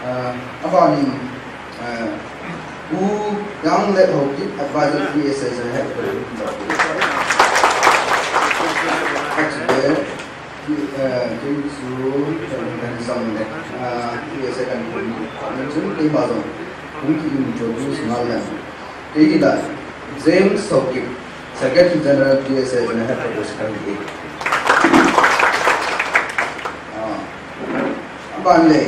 Ah, abanin, ah, u Yang Let Haokip, Advisor, T S A General Headquarters, da. Chi da, Ki, eh, kei chu, eh, kan jam le, eh, kei se kan kun, kan chun keima jong, hung ki introduce ngal le. Kei hi la, James Haokip, Secretary General T S A General Headquarters kan hi. Ah, aban le,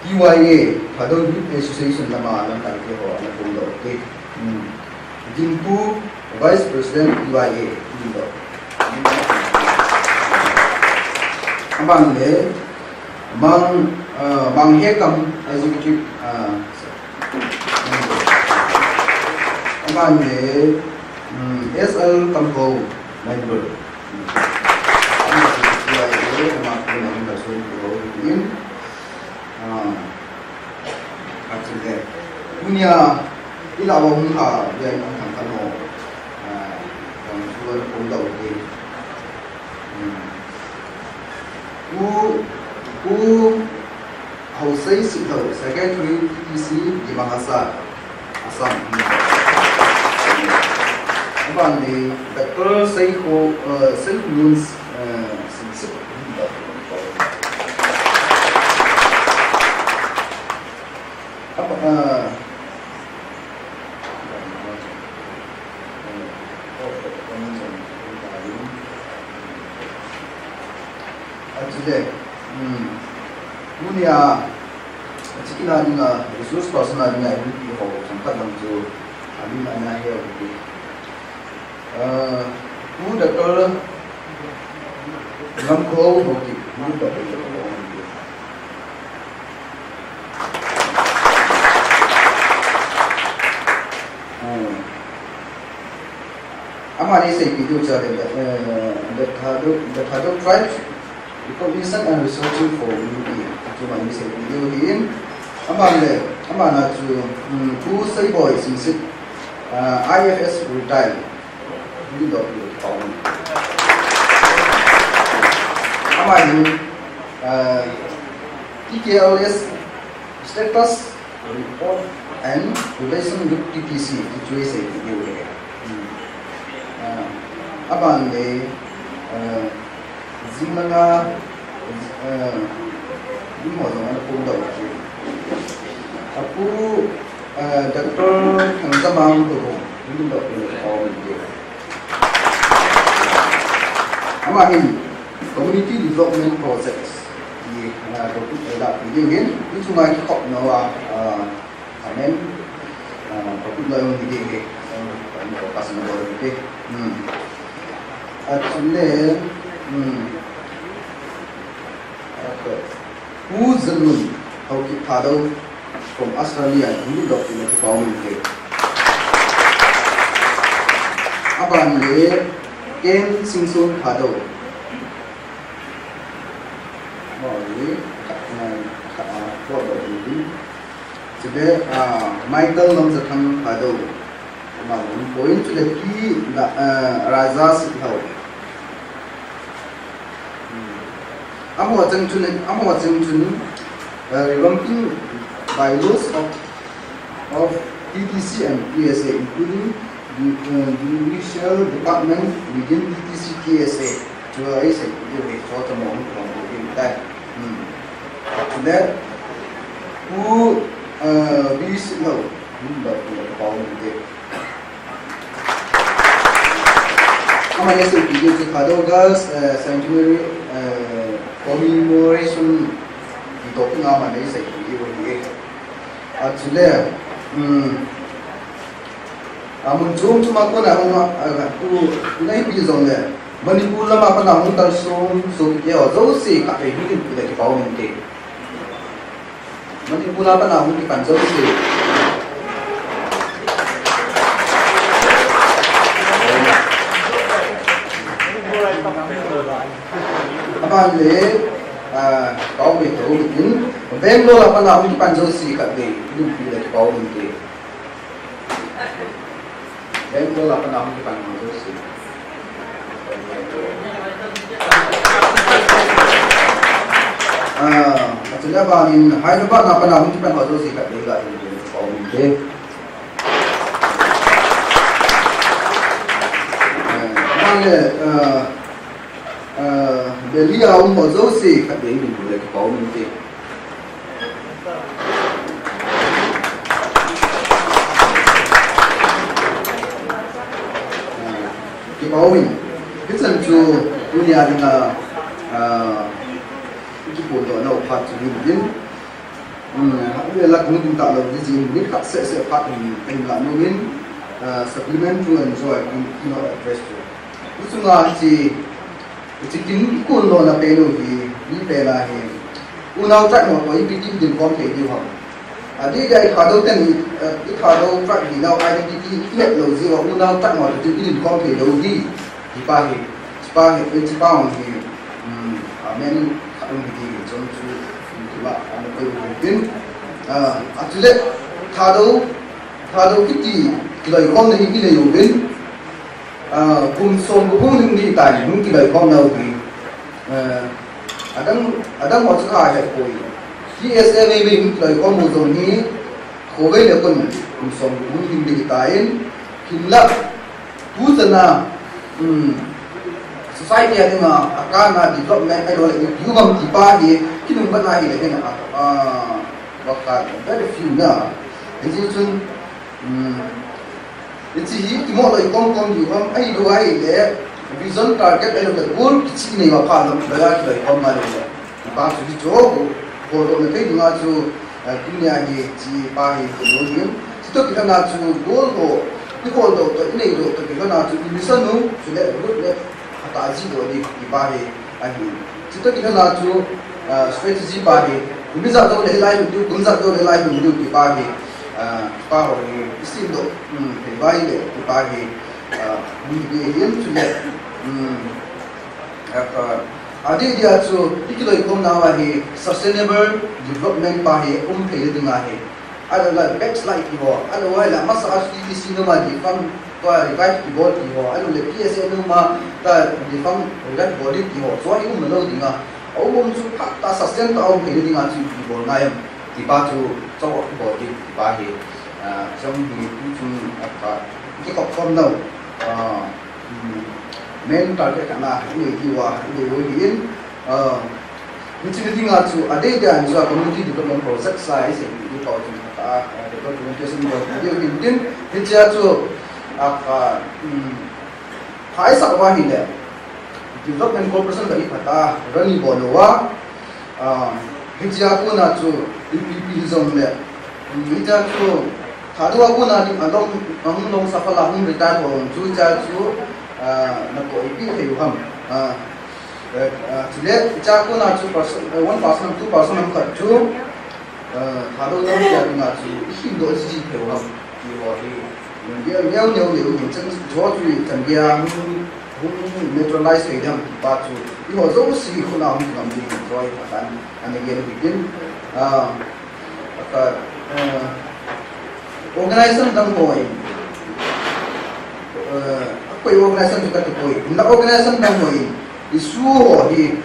T Y A, Thadou Youth Association lama lamkai te ho ana phongdoh uve. Hmm. Dimpu, Vice President T Y A, phongdoh. Aban le, Mang, ah, Mang Hekam Executive, ah, aban le, hmm, S L Kamho, Member. Hmm. T Y A, ama phongdoh ho ahin. Ah, achile. Tunia, ila wa hung ha, ya in ang kang kano. Ah, yang suwa phongdoh uve. Hmm. U, U Haosei Sitlhou, Secretary T T C, Dima Hasao, Assam. Aban le, Doctor Seikho, eh, Seikhonun, eh, Singsit. Apa, ah, achile, hmm, tunia, achikina dinga, resource person a dinga, M P ho, changkhat lang chu, amin ana he, okay. Ah, Pu Doctor Ngamkhohao Haokip, Pu Doctor Ngamkhohao Haokip. Ah. Amani seipeh diu chu le, eh, the Thadou, the Thadou tribes. Recognition and researching for unity. Chu mani seipeh diu ahin. Aban le, aban a chu, um, Pu Seiboi Singsit, uh, I F S retire. Ni doh ni pau. Aban, uh, T K L S status report and relation with T T C, ti chu seipeh diu ahi. Hmm. Ah, aban le, ah, jing langa, ah, mi ho jong ana phongdoh u ahi. Apu, ah, Doctor Thangzamang Tohum, mi doh le pau ni. Ama hin Community Development Projects hi, ah, topic a la video hin, hichunga kikhopna a, ah, amen. Ah, topic la jong hi ding hi, ah, focus na bol hi. Hmm. Achule, hmm. Okay. Pu Jalun Haokip Thadou from Australia, New York, in a Kipau Min Te. Aban le, Ken Singson Thadou. Aban le, khat ngai, khat a, khat a, Chule, ah, Michael Lamjathang Thadou. Ama hung poi in chule Pi la, ah, Raja Sitlhou. Hmm. Amaho cheng chun, amaho cheng chun, ah, revamping bylaws of, of T T C and T S A, including the, uh, judicial department within T T C T S A. Chu a isei diu ahi, chu a tamo hung pang diu ahi tai. Hmm. Chule, Pu, uh, V Sitlhou, hmm, ba, ba, ba, ba, ba, ama isei diu chu Thadou Girls, uh, Centenary, uh, Commemoration, ti toh nga ama isei diu ahi. Achule, um, Amun chom chom a kona hung a, a, tu, tu nai pi jong le. Manipur lama pana hung kalson, so kiti ho jouse khatvei hung dinpui le kipah um inte. Manipur a pana hung kipan jouse. Aban le, a, kipah um e tou tin. Bangalore a pana hung kipan jouse khatvei hung dinpui le kipah um inte. Bangalore a pana hung kipan ho jouse. Ah, achule abanin Hyderabad a pana hung kipan ho jouse khatvei ga dinpui le kipah um inte. Ah, abanle, ah, ah, Delhi a um ho jouse khatvei dinpui le kipah um inte. Kipah um in. Hichan chu tunia dinga, ah, kiphondoh nau phat chu hin din. Hmm, le la kung ding ta lou di jin, mi khat seh seh phat hin, hin la nu min, ah, supplement to enjoy in, in our address chu. Hichunga hiche Hiche kin i kun lona pen u hi, mi pen a hi, unau tribe ho toh ipi ti i dinkhom thei diu ham. Adeh dia i Thadou ten i, eh, i Thadou tribe hinau identity i het lou jeh uva unau tribe ho toh i dinkhom thei lou hi, ti pa hi, ti pa hi, eh, ti pa hung hi, um, a men khat um hi ti hi, chom chu, um, ti ma, a na koi u hi tin. Ah, achule, Thadou, Thadou kiti, kiloikhomna hi i nei uvin, Ah, kum som kum hung ding ding tai, hung kiloikhom nau hi. Ah, adang, adang ho chu kha he poi. T S A V V hung kiloikhom u jong hi, khovei le kon kum som kum hung ding ding tai, hinlah, tu chana, um, society a dinga, a kana development, ahilou le, i tiu bang ti pa hi, kinung ban a hi le hin a, ah, what kind, very few na. Hiche chun, um, Hiche hi, kimoh loi kom kom diu ham, ahilou ahile, vision target ahilou le goal kichih nei uva phat lou, loi a kiloi kom ngai lou le. Ti pa chu hichu, goal, goal ho na thei dinga chu, eh, tunia hi, hiche pa hi, goal ho hi. Chutoh kilhon a chu, goal ho, i goal doh toh, i nei doh toh kilhon a chu, i mission u, chule, road map, phatah a jih doh ding, ti pa hi. Ahi. Chutoh kilhon a chu, ah, strategy pa hi. Kum ijat jou le hilai lhun diu, kum ijat jou le hilai lhun diu ti pa hi. Ah, pa ho hi. I sim doh, um, thei vai le ti pa hi. Ah, mi hi hin chule. Um, ah, adeh dia chu, i kiloikhom nauva hi, sustainable development pa hi, um thei le ding ahi. Ahilou le backslide ti ho, ahilou le masa a C T C numa defunct tua revive kibol ti ho, ahilou le P S A numa ta defunct revive bol ding ti ho, chu hi um lou ding a. A um um chu phatah a sustain tah a um thei ding a chu i bol ngai em ti pa chu chu i bol ding ti pa hi, ah, chang hi tu chung a pa ki kop khom nau, ah, um, main target kana i nei ti uva, i nei u hi in, Ah, hiche meeting a chu, adeh dia in chu a community development project sa hi sei, hi pau chu, ah, ah, development presentation bol, hi ding tin, hiche a chu, ah, ah, um, phaisa uva ahile, development cooperation hi phatah a, run i bol uva, ah, hiche a kona chu, ipi ipi jong le, um, hiche a chu, Thadou a kona ding, a long, a hung long suffer a hung retire ho chu, hiche a chu, ah, na koi ipi thei u ham, ah, Eh, ah, chule, hiche a kona chu person, eh, one person ham, two person ham khat chu, eh, Thadou jong tia dinga chu, i hin doh ji ji thei u ham, ti ho hi, neo, neo, neo, neo, hin chan, chu chu chan dia, hung, hung neutralize thei ding ham, ti pa chu, i ho jouse khut a hung ngam ding, chu hi phatah a, ana gen u hitin, ah, Aka, eh, organization dang ho in, eh, akoi organization chu kati poi. Hinla organization dang ho in, issue ho hi,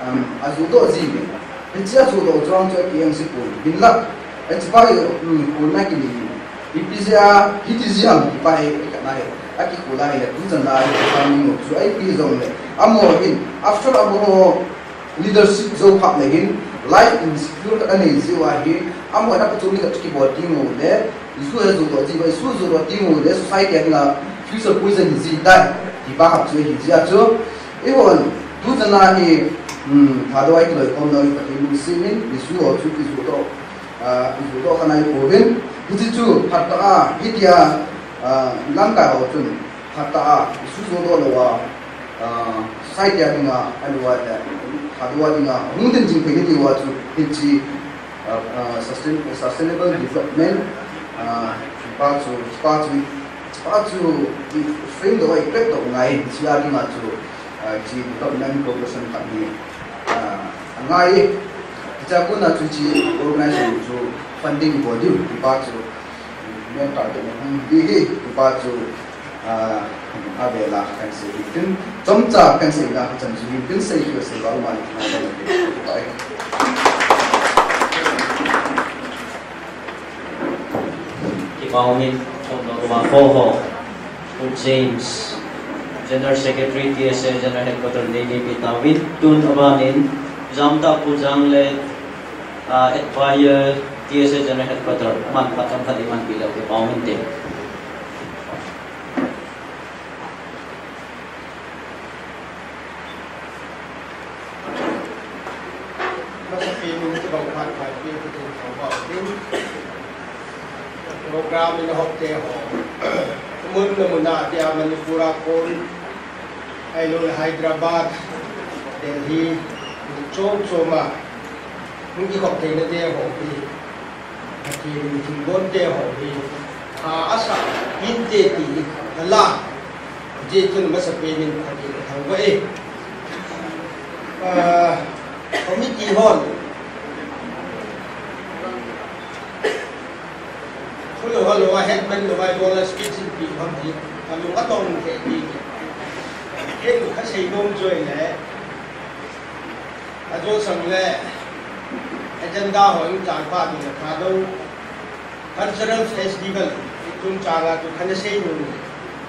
um, ajoh doh ji uve. Hiche ajoh doh u chu ang chu aki M C poi. Hinla, hiche pa hi, um, kona kinei. Ipi jeh a, hiti jeh ham, ti pa hi, kana hi. Aki kona hi le, tu chan a hi, farming chu, ipi jong le. Amaho hin, after amaho, Leadership jou phat le hin, life insecure khat anei jeh uva hin, amaho in apachom ni khat chu kibol ding u le, issue hi ajoh doh ji uva, issue ajoh doh ding u le, society a dinga future poison hi ji tai, ti pa khat chu ahi jeh a chu. Eihon, tu chan a hi, um, Thadou a i kiloikhom nau hi Pathen lungset in, issue ho chu kijoh doh, ah, kijoh doh kha nai pouvin, hiche chu phatah a, hitia, Ah, lamkai ho chun, phatah a, isuhsuh doh lou a, ah, society a dinga, ahilouleh, Thadou a dinga, hung ding jing thei ding tia chu, hiche, ah, ah, sustain-, sustainable development, ah, pa chu, pa chu, pa chu, i frame doh, i prep doh ngai, hiche a dinga chu, ah, hiche development cooperation khat hi, ah, angai, hiche a kona chu hiche organization chu funding bol diu, pa chu, Main target na hung hi hi, pa chu, ah, avela kan sei hi tin, chomcha kan sei na, chan chu hi tin sei hi sei ba ma ni na ba ni. Kipah in, chomcha ko ho, Pu James, General Secretary, T S A General Headquarter, Delhi, pi tauvin, tun abanin, Jamta Pu Jang le, Ah, Advisor, T S A General Headquarter, man phat chomkhat iman pi leu kipah in te. Masapen in kibang phat phat pi kitin thangvah u tin. Program in hop te ho. Mun na mun a dia Manipur a kon. Ahilouleh Hyderabad, Delhi, chom chom a, hung kikhop theina te ho hi, Pathen in thilbol te ho hi, pha asah inte ti hi, ala, hiche chun masapen in Pathen kathangvah e. Ah, committee hon, Khulou, khulou, a hetman lou, a ibola speech in pi ham hi, kalung atong thei ti. Ken kasei nom chu ahile, ajo sang le, agenda ho in chang pha ding le Thadou Cultural Festival, chungchang a chu kana sei nom,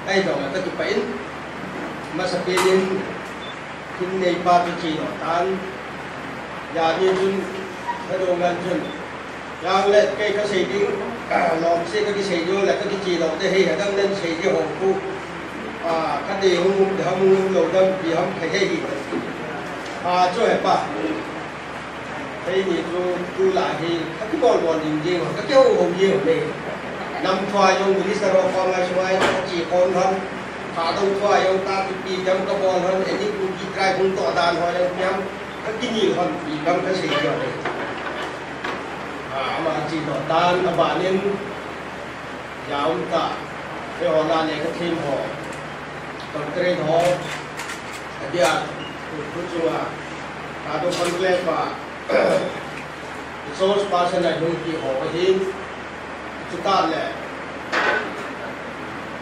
ahi dong a kakipah in, masapen in, Thingneipa chu chedoh tan, jani chun, Thadou ngan chun, Jang le kei kasei ding, lom se kakisei ding le kakichedoh te hi, adang nan sei ding ho khu. Ah, kati hung um, ham hung um lou dam, pi ham kha he hi. Ah, chu hepa. Hei ni chu, tulai hi, kakibol bol ding ding, kakihou hou ding le. Nam thua jong Minister of Commerce mai, kachi kon ham. Thadou thua jong ta kipi dam kabol ham, any Kuki tribe hung toh dan ho jong pi ham. Kakini hon pi ham kasei ding le. Ah, ama chedoh tan abanin, jaum ta, keiho lah le kathem ho, doctorate ho, adia, tu, tu chunga, Thadou Conclave a, resource person a hung pi ho ahin, chutah le,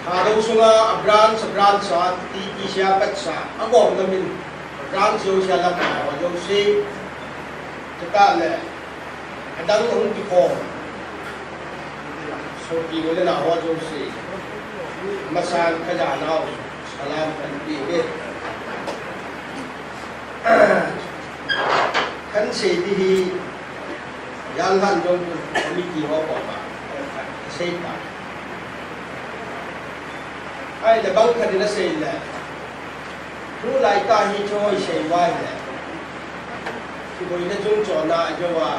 Thadou sunga a branch, a branch a, ti, ti sia pat sa, agomna min, branch jouse a lamkai ho jouse, chutah le, Adang hung kikhom. Sopi u le nao ho jouse. Masan kajanau. Salam kahin pe uve. Kahin sei ding hi. Jan han jong committee ho koma. Kasei ta. Ahile bang khat in asei le. Tulai tah hi chu isei uva ahile. Kiboina chung chona ajo a.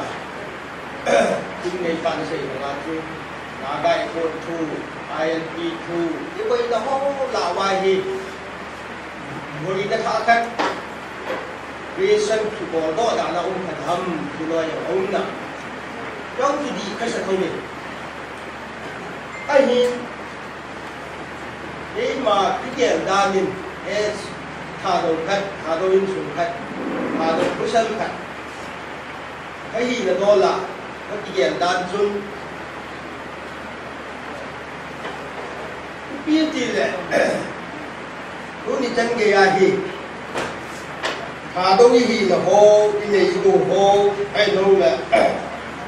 Thingneipan asei banga chu. Naga Accord thu, I L P thu. Kiboina ho lah uva hi. Boina thah khat. Creation kibol doh dan a um khat ham. Kiloi a um na. Jong chu dih kasa thou ni. Ahin. Keima kigel dan in, eh, Thadou khat, Thadou insung khat, Thadou pasal khat. Kahina dol a, kakigel dan chun. Ipi ti le, tuni chan gei a hi. Thadou ihina ho, inei idu ho, ahilouleh,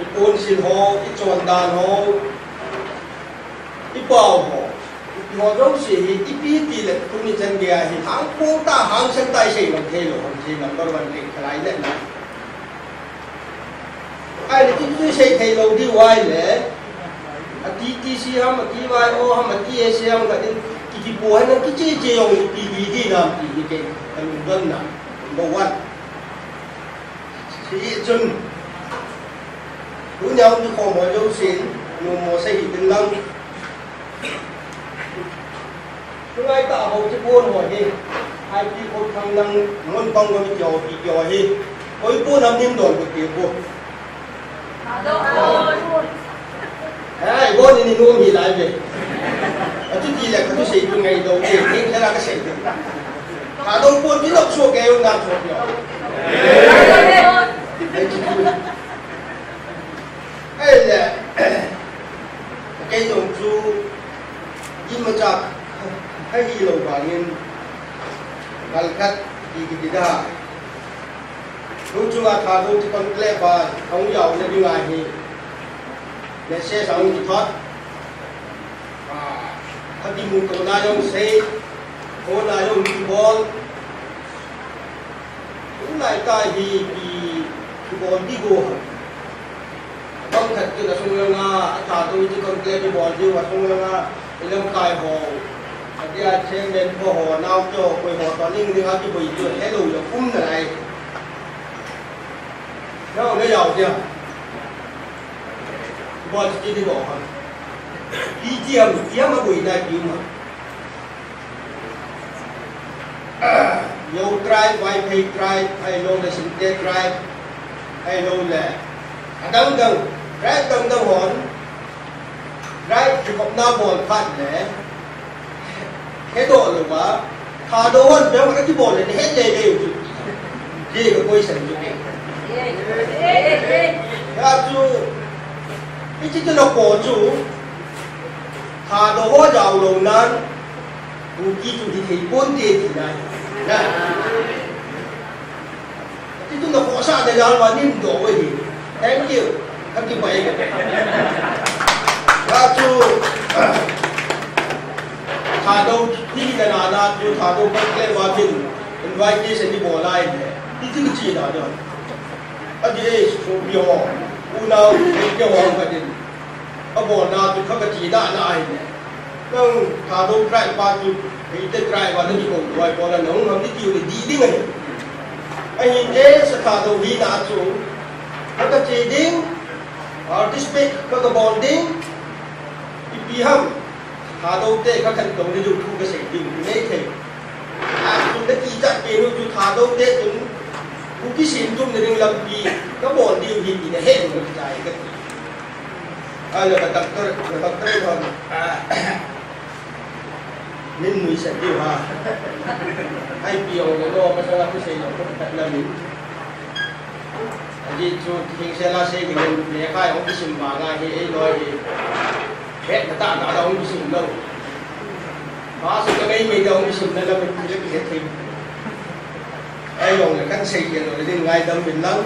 iponsil ho, ichondan ho. Ipao ho, ipi ho jouse hi, ipi ti le tuni chan gei a hi, hangphong tah, hangsan tah isei ngam thei lou, ham sei number one le khalai le na. Ahile, ipi isei thei lou diu ahile, a T T C ham, a T Y O ham, a T S A ham, kati, kikipu hai na kiche che jong ipi hi di nam ti hi kei, kalungdon na, number one. Hichun, tunia hung kikhom ho jousen, nommo sei hitin lang. Ngai ta ho chi pon ho hi. Ai ti ko thang nang mon pang ko mi kyo pi kyo hi. Koi pon nam nim don ko ti ko. Ai, bon ni ni nom hi lai ve. Atu ti le ka tu sei tu ngai do ke, ni le la ka sei tu. Ka do pon ti lok so ke u na so kyo. Ai ti tu. Ai le. Kei jong chu imacha ka hilou vangin kalkat ki ki ti da. Lungchunga Thadou Thi Conclave a hung jaona dinga hi message ahung kithot. Ah, ka kimuto na jong sei, ko na jong kibol. Tulai ta hi ki, kibol di go. Bang khat kit a sung langa, a Thadou Thi Conclave kibol di a sung langa, i lamkai ho. A dia chairman ho ho, nao cho, koi ho to ning ning a kiboi di, hello, yo kum na lai. Nao le yao dia. Kibol di di go ha. Di di am, di am a boi na di ma. Yo tribe, Vaiphei tribe, ahilou le Singte tribe, ahilou le adang dang, tribe dang dang hon, tribe kikopna bol phat le, hedoh louva, Thadou hon bang ka kibol le, het le le u chu. Ye ka question chu. Ya chu, ichi tu na ko chu, Thadou ho jao lou nan, Kuki chu hithei ponte tina ahi. Na. Ti tu na khohsah na jal va nim doh u ahi. Thank you. Ka kipah e. Ka chu, Thadou hina na na chu Thadou Conclave a hin invitation ni bol a ahi. Ti ti chi na jo. Adi e, sopi ho. Unau, ke ho ka din. Ka bolna chu kha ka chena na ahi le. Nang Thadou tribe pa chu, Meitei tribe pa na kikou lou ahi, bol a nahung ham ti tiu le di ding ahi. Ahin e sa Thadou hina chu, kha ka che ding, participate kha ka bol ding, ipi ham, Thadou te kha khantou le diu thu ka sei ding, ti nei thei. Achu na kichat pen u chu Thadou te chun, Kuki sem tum na ding lampi, ka bol diu ahi ti na he u na kichai ka ti. Ahile ka doctor, ka doctor hon, ah, min nuisat diu ha. Ai pi o le lo, masang a thusei jong ka phat na min. Ajeh chu, hingsel a sei ding in, lekha jong kisim vang a hi, eiloi hi. Het na tah na la hung kisim lou. Master ka mei mei da hung kisim na la, min ti le kihet thei. Ahijong le kan sei kei lou le din ngaidam uvin lang.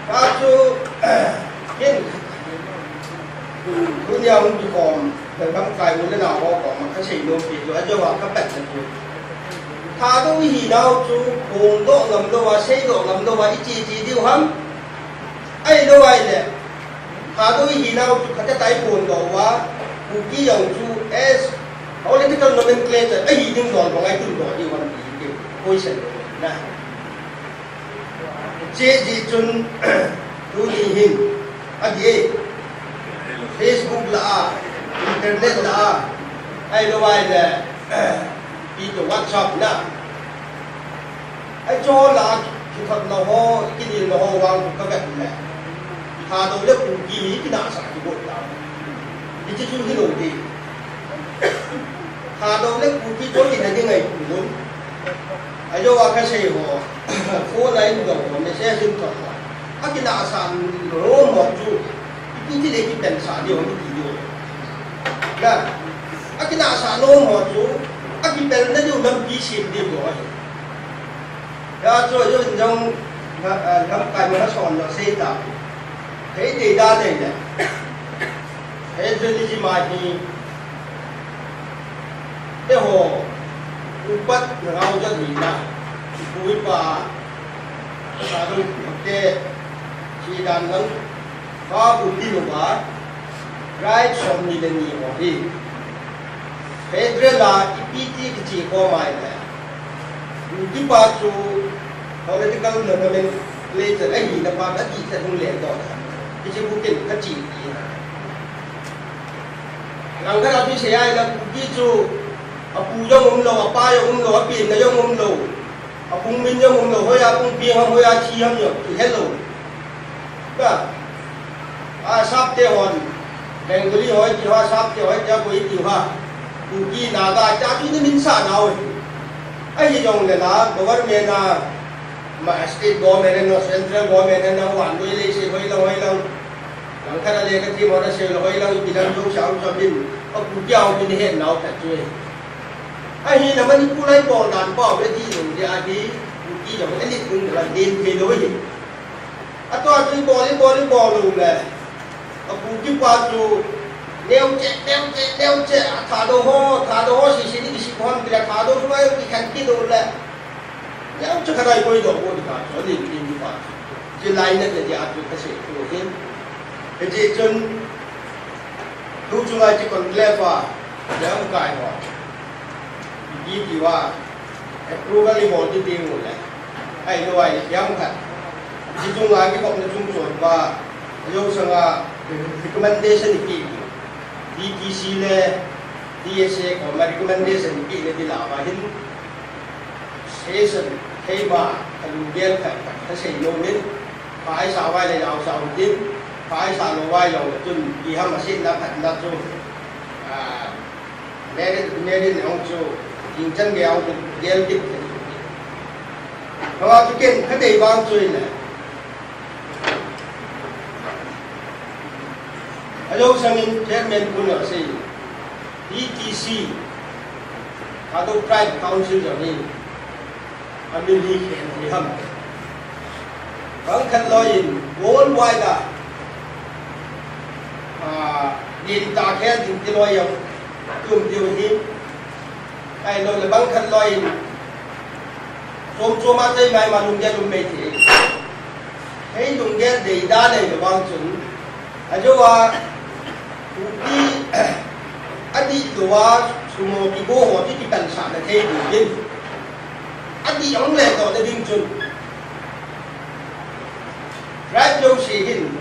Ka chu, hin, tunia hung kikhom, ka gamkai u le nao ho koma ka seinom pi chu, ajeh a ka patna chu. Thadou ihinau chu, phongdoh ngam louva, seidoh ngam louva, iche che diu ham. Ahilou ahile, Thadou ihinau chu, khat a tai phongdoh uva, Kuki jong chu, as political nomenclature, ahi ding dol bang a i tundoh diu ham ti, question na. Che ji chun, tuni hin, adi e, Facebook la a, internet la a, ahilou ahile, pi to WhatsApp na. Ahi chu la a, kithot na ho, kinel na ho vang ka vet le. Thadou le Kuki hi kinahsah kibol ta. Hiche chu hilou ding. Thadou le Kuki chu hina ding ahi pon. Ajeh a ka sei ho, phone a in dong ho, message in thot ho. Akinahsah nom ho chu, ipi ti le kipelsah diu, ipi ti diu. Na, akinahsah nom ho chu, akipelna diu lampi sem diu ahi. Ya chu, jong, jong, na, ah, lamkai mo na son na sei ta. Hei dei da dei le. Hei dei ni ji ma ni. Eiho, upat ngau jat ni na, ipu ipa, sa dong te, si dan lang, pa bu ti lo ba, right som ni le ni ho hi. Federal a ipi ti kichi ko mai le. Ipi pa chu political nomenclature ahi na pa na ti te hung le ko. Kichi bu kin ka chi ti. Langkhat a chu isei a ahile Kuki chu apu jong umlou, apa jong umlou, apenna jong umlou, apung min jong umlou, hoiya pung peng ham, hoiya thi ham jong kihelou. Ka, a Sapte hon, Bengali ho iti uva, Sapte ho iti uva, koi iti uva, Kuki, Naga tia chu ina minsah nau ahi. Ahijongle la government a, ma state government a, central government a, na wan doi lei sei hoilang hoilang. Langkhat a lekha them ho nasei lou hoilang, ipi lam jouse a um jong hin, a Kuki a um in het nau khat chu ahi. Ahina Manipur a ibol dan pau ve di jong dia hi, Kuki jong elit jong la den thei lou ahi. Atua chu ibol, ibol, ibol lou le, a Kuki pa chu neo cheh, neo cheh, neo cheh, a Thadou ho, Thadou ho sese ni kisip hon, kila Thadou sunga kikhen kit lou le, neo cheh khat a ikoi doh bou ding a chu, alim lim pa chu. Hiche lainat na dia chu kasei chu ahi. Hiche chun, tu chunga hiche conclave a, lamkai ho, ipi ti uva, approval ibol ding ding u le, ahilou ahile hiam khat, hiche chunga kikopna chungchon uva, ajou sanga recommendation ipeh, D T C le D S A koma recommendation ipeh na ding lah uva hin, session, keima kalunggel khat, khat kasei nom in, pha isah uva ahile jaosah u hitin, pha isah lou uva ahile chun, ipi ham asetna phatna chu, ah, merit, merit jong chu, jingchan gei jong chu, gel kit. Hua chu ken kadei vang chu ahile, ajou sangin chairman pun asei, D T C, Thadou Tribe Council jong hi, amin hi khen hi ham. Bang khat loi in, worldwide a, ah, din ta khen ding ti loi jong, tum diu hi. Ahilou le bang khat loi in, chom chom a chei mai ma lunggel um mai thei. Hei lunggel dei dan ahilou vang chun, ajou a, Kuki, adih lou a, sumo kigo ho chu kipansah na thei ding in. Adih ahung lendoh na ding chun, tribe jouse hin,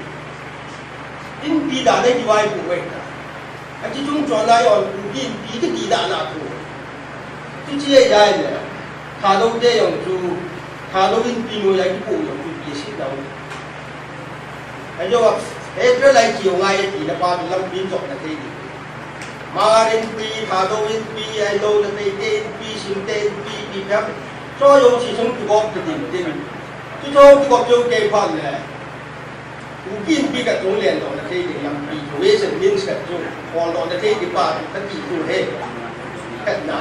inpi dan a kivaipoh u ahi ta. Achu chungchon a jong Kuki Inpi kiti dan a thu. Chuche ahile, Thadou te jong chu, Thadou Inpi noiya kipoh jong chu ipi asei ding. Ajou a, federal a ikihou ngai tina pa chu lampi in jopna thei ding. Hmar Inpi, Thadou Inpi, ahilou le Meitei Inpi, Simte Inpi, ipi ipi ham. Chu jouse chu kigop kit ding tin. Chu chu kigop jou kei phat le, Kuki Inpi khat chu lendoh na thei ding lampi, ways and means khat chu holdoh na thei ding pa chu kati chu ahi. Khatna.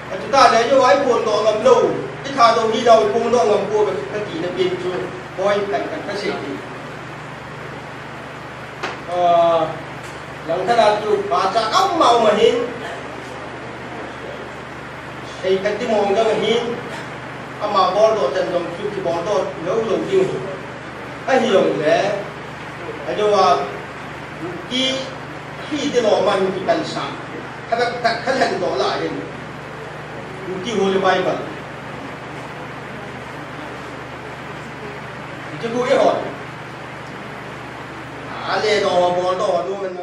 Achuti le, ajou a iphondoh ngam lou, i Thadou hilou, iphondoh ngam pou kati na pen chu, point khat khat kasei ding. Ah, langkhat a chu pachat aum aum ahin, Seikhat Timung jong ahin, ama boldoh chan jong chu kiboldoh lou lou ding ahi. Ahijongle, ajou a, Kuki hi ti lou ma hin kipansah, khat khat khat lhen doh lah hin, Kuki Holy Bible. Hiche bu ihon. Ale doh, boldoh, nu men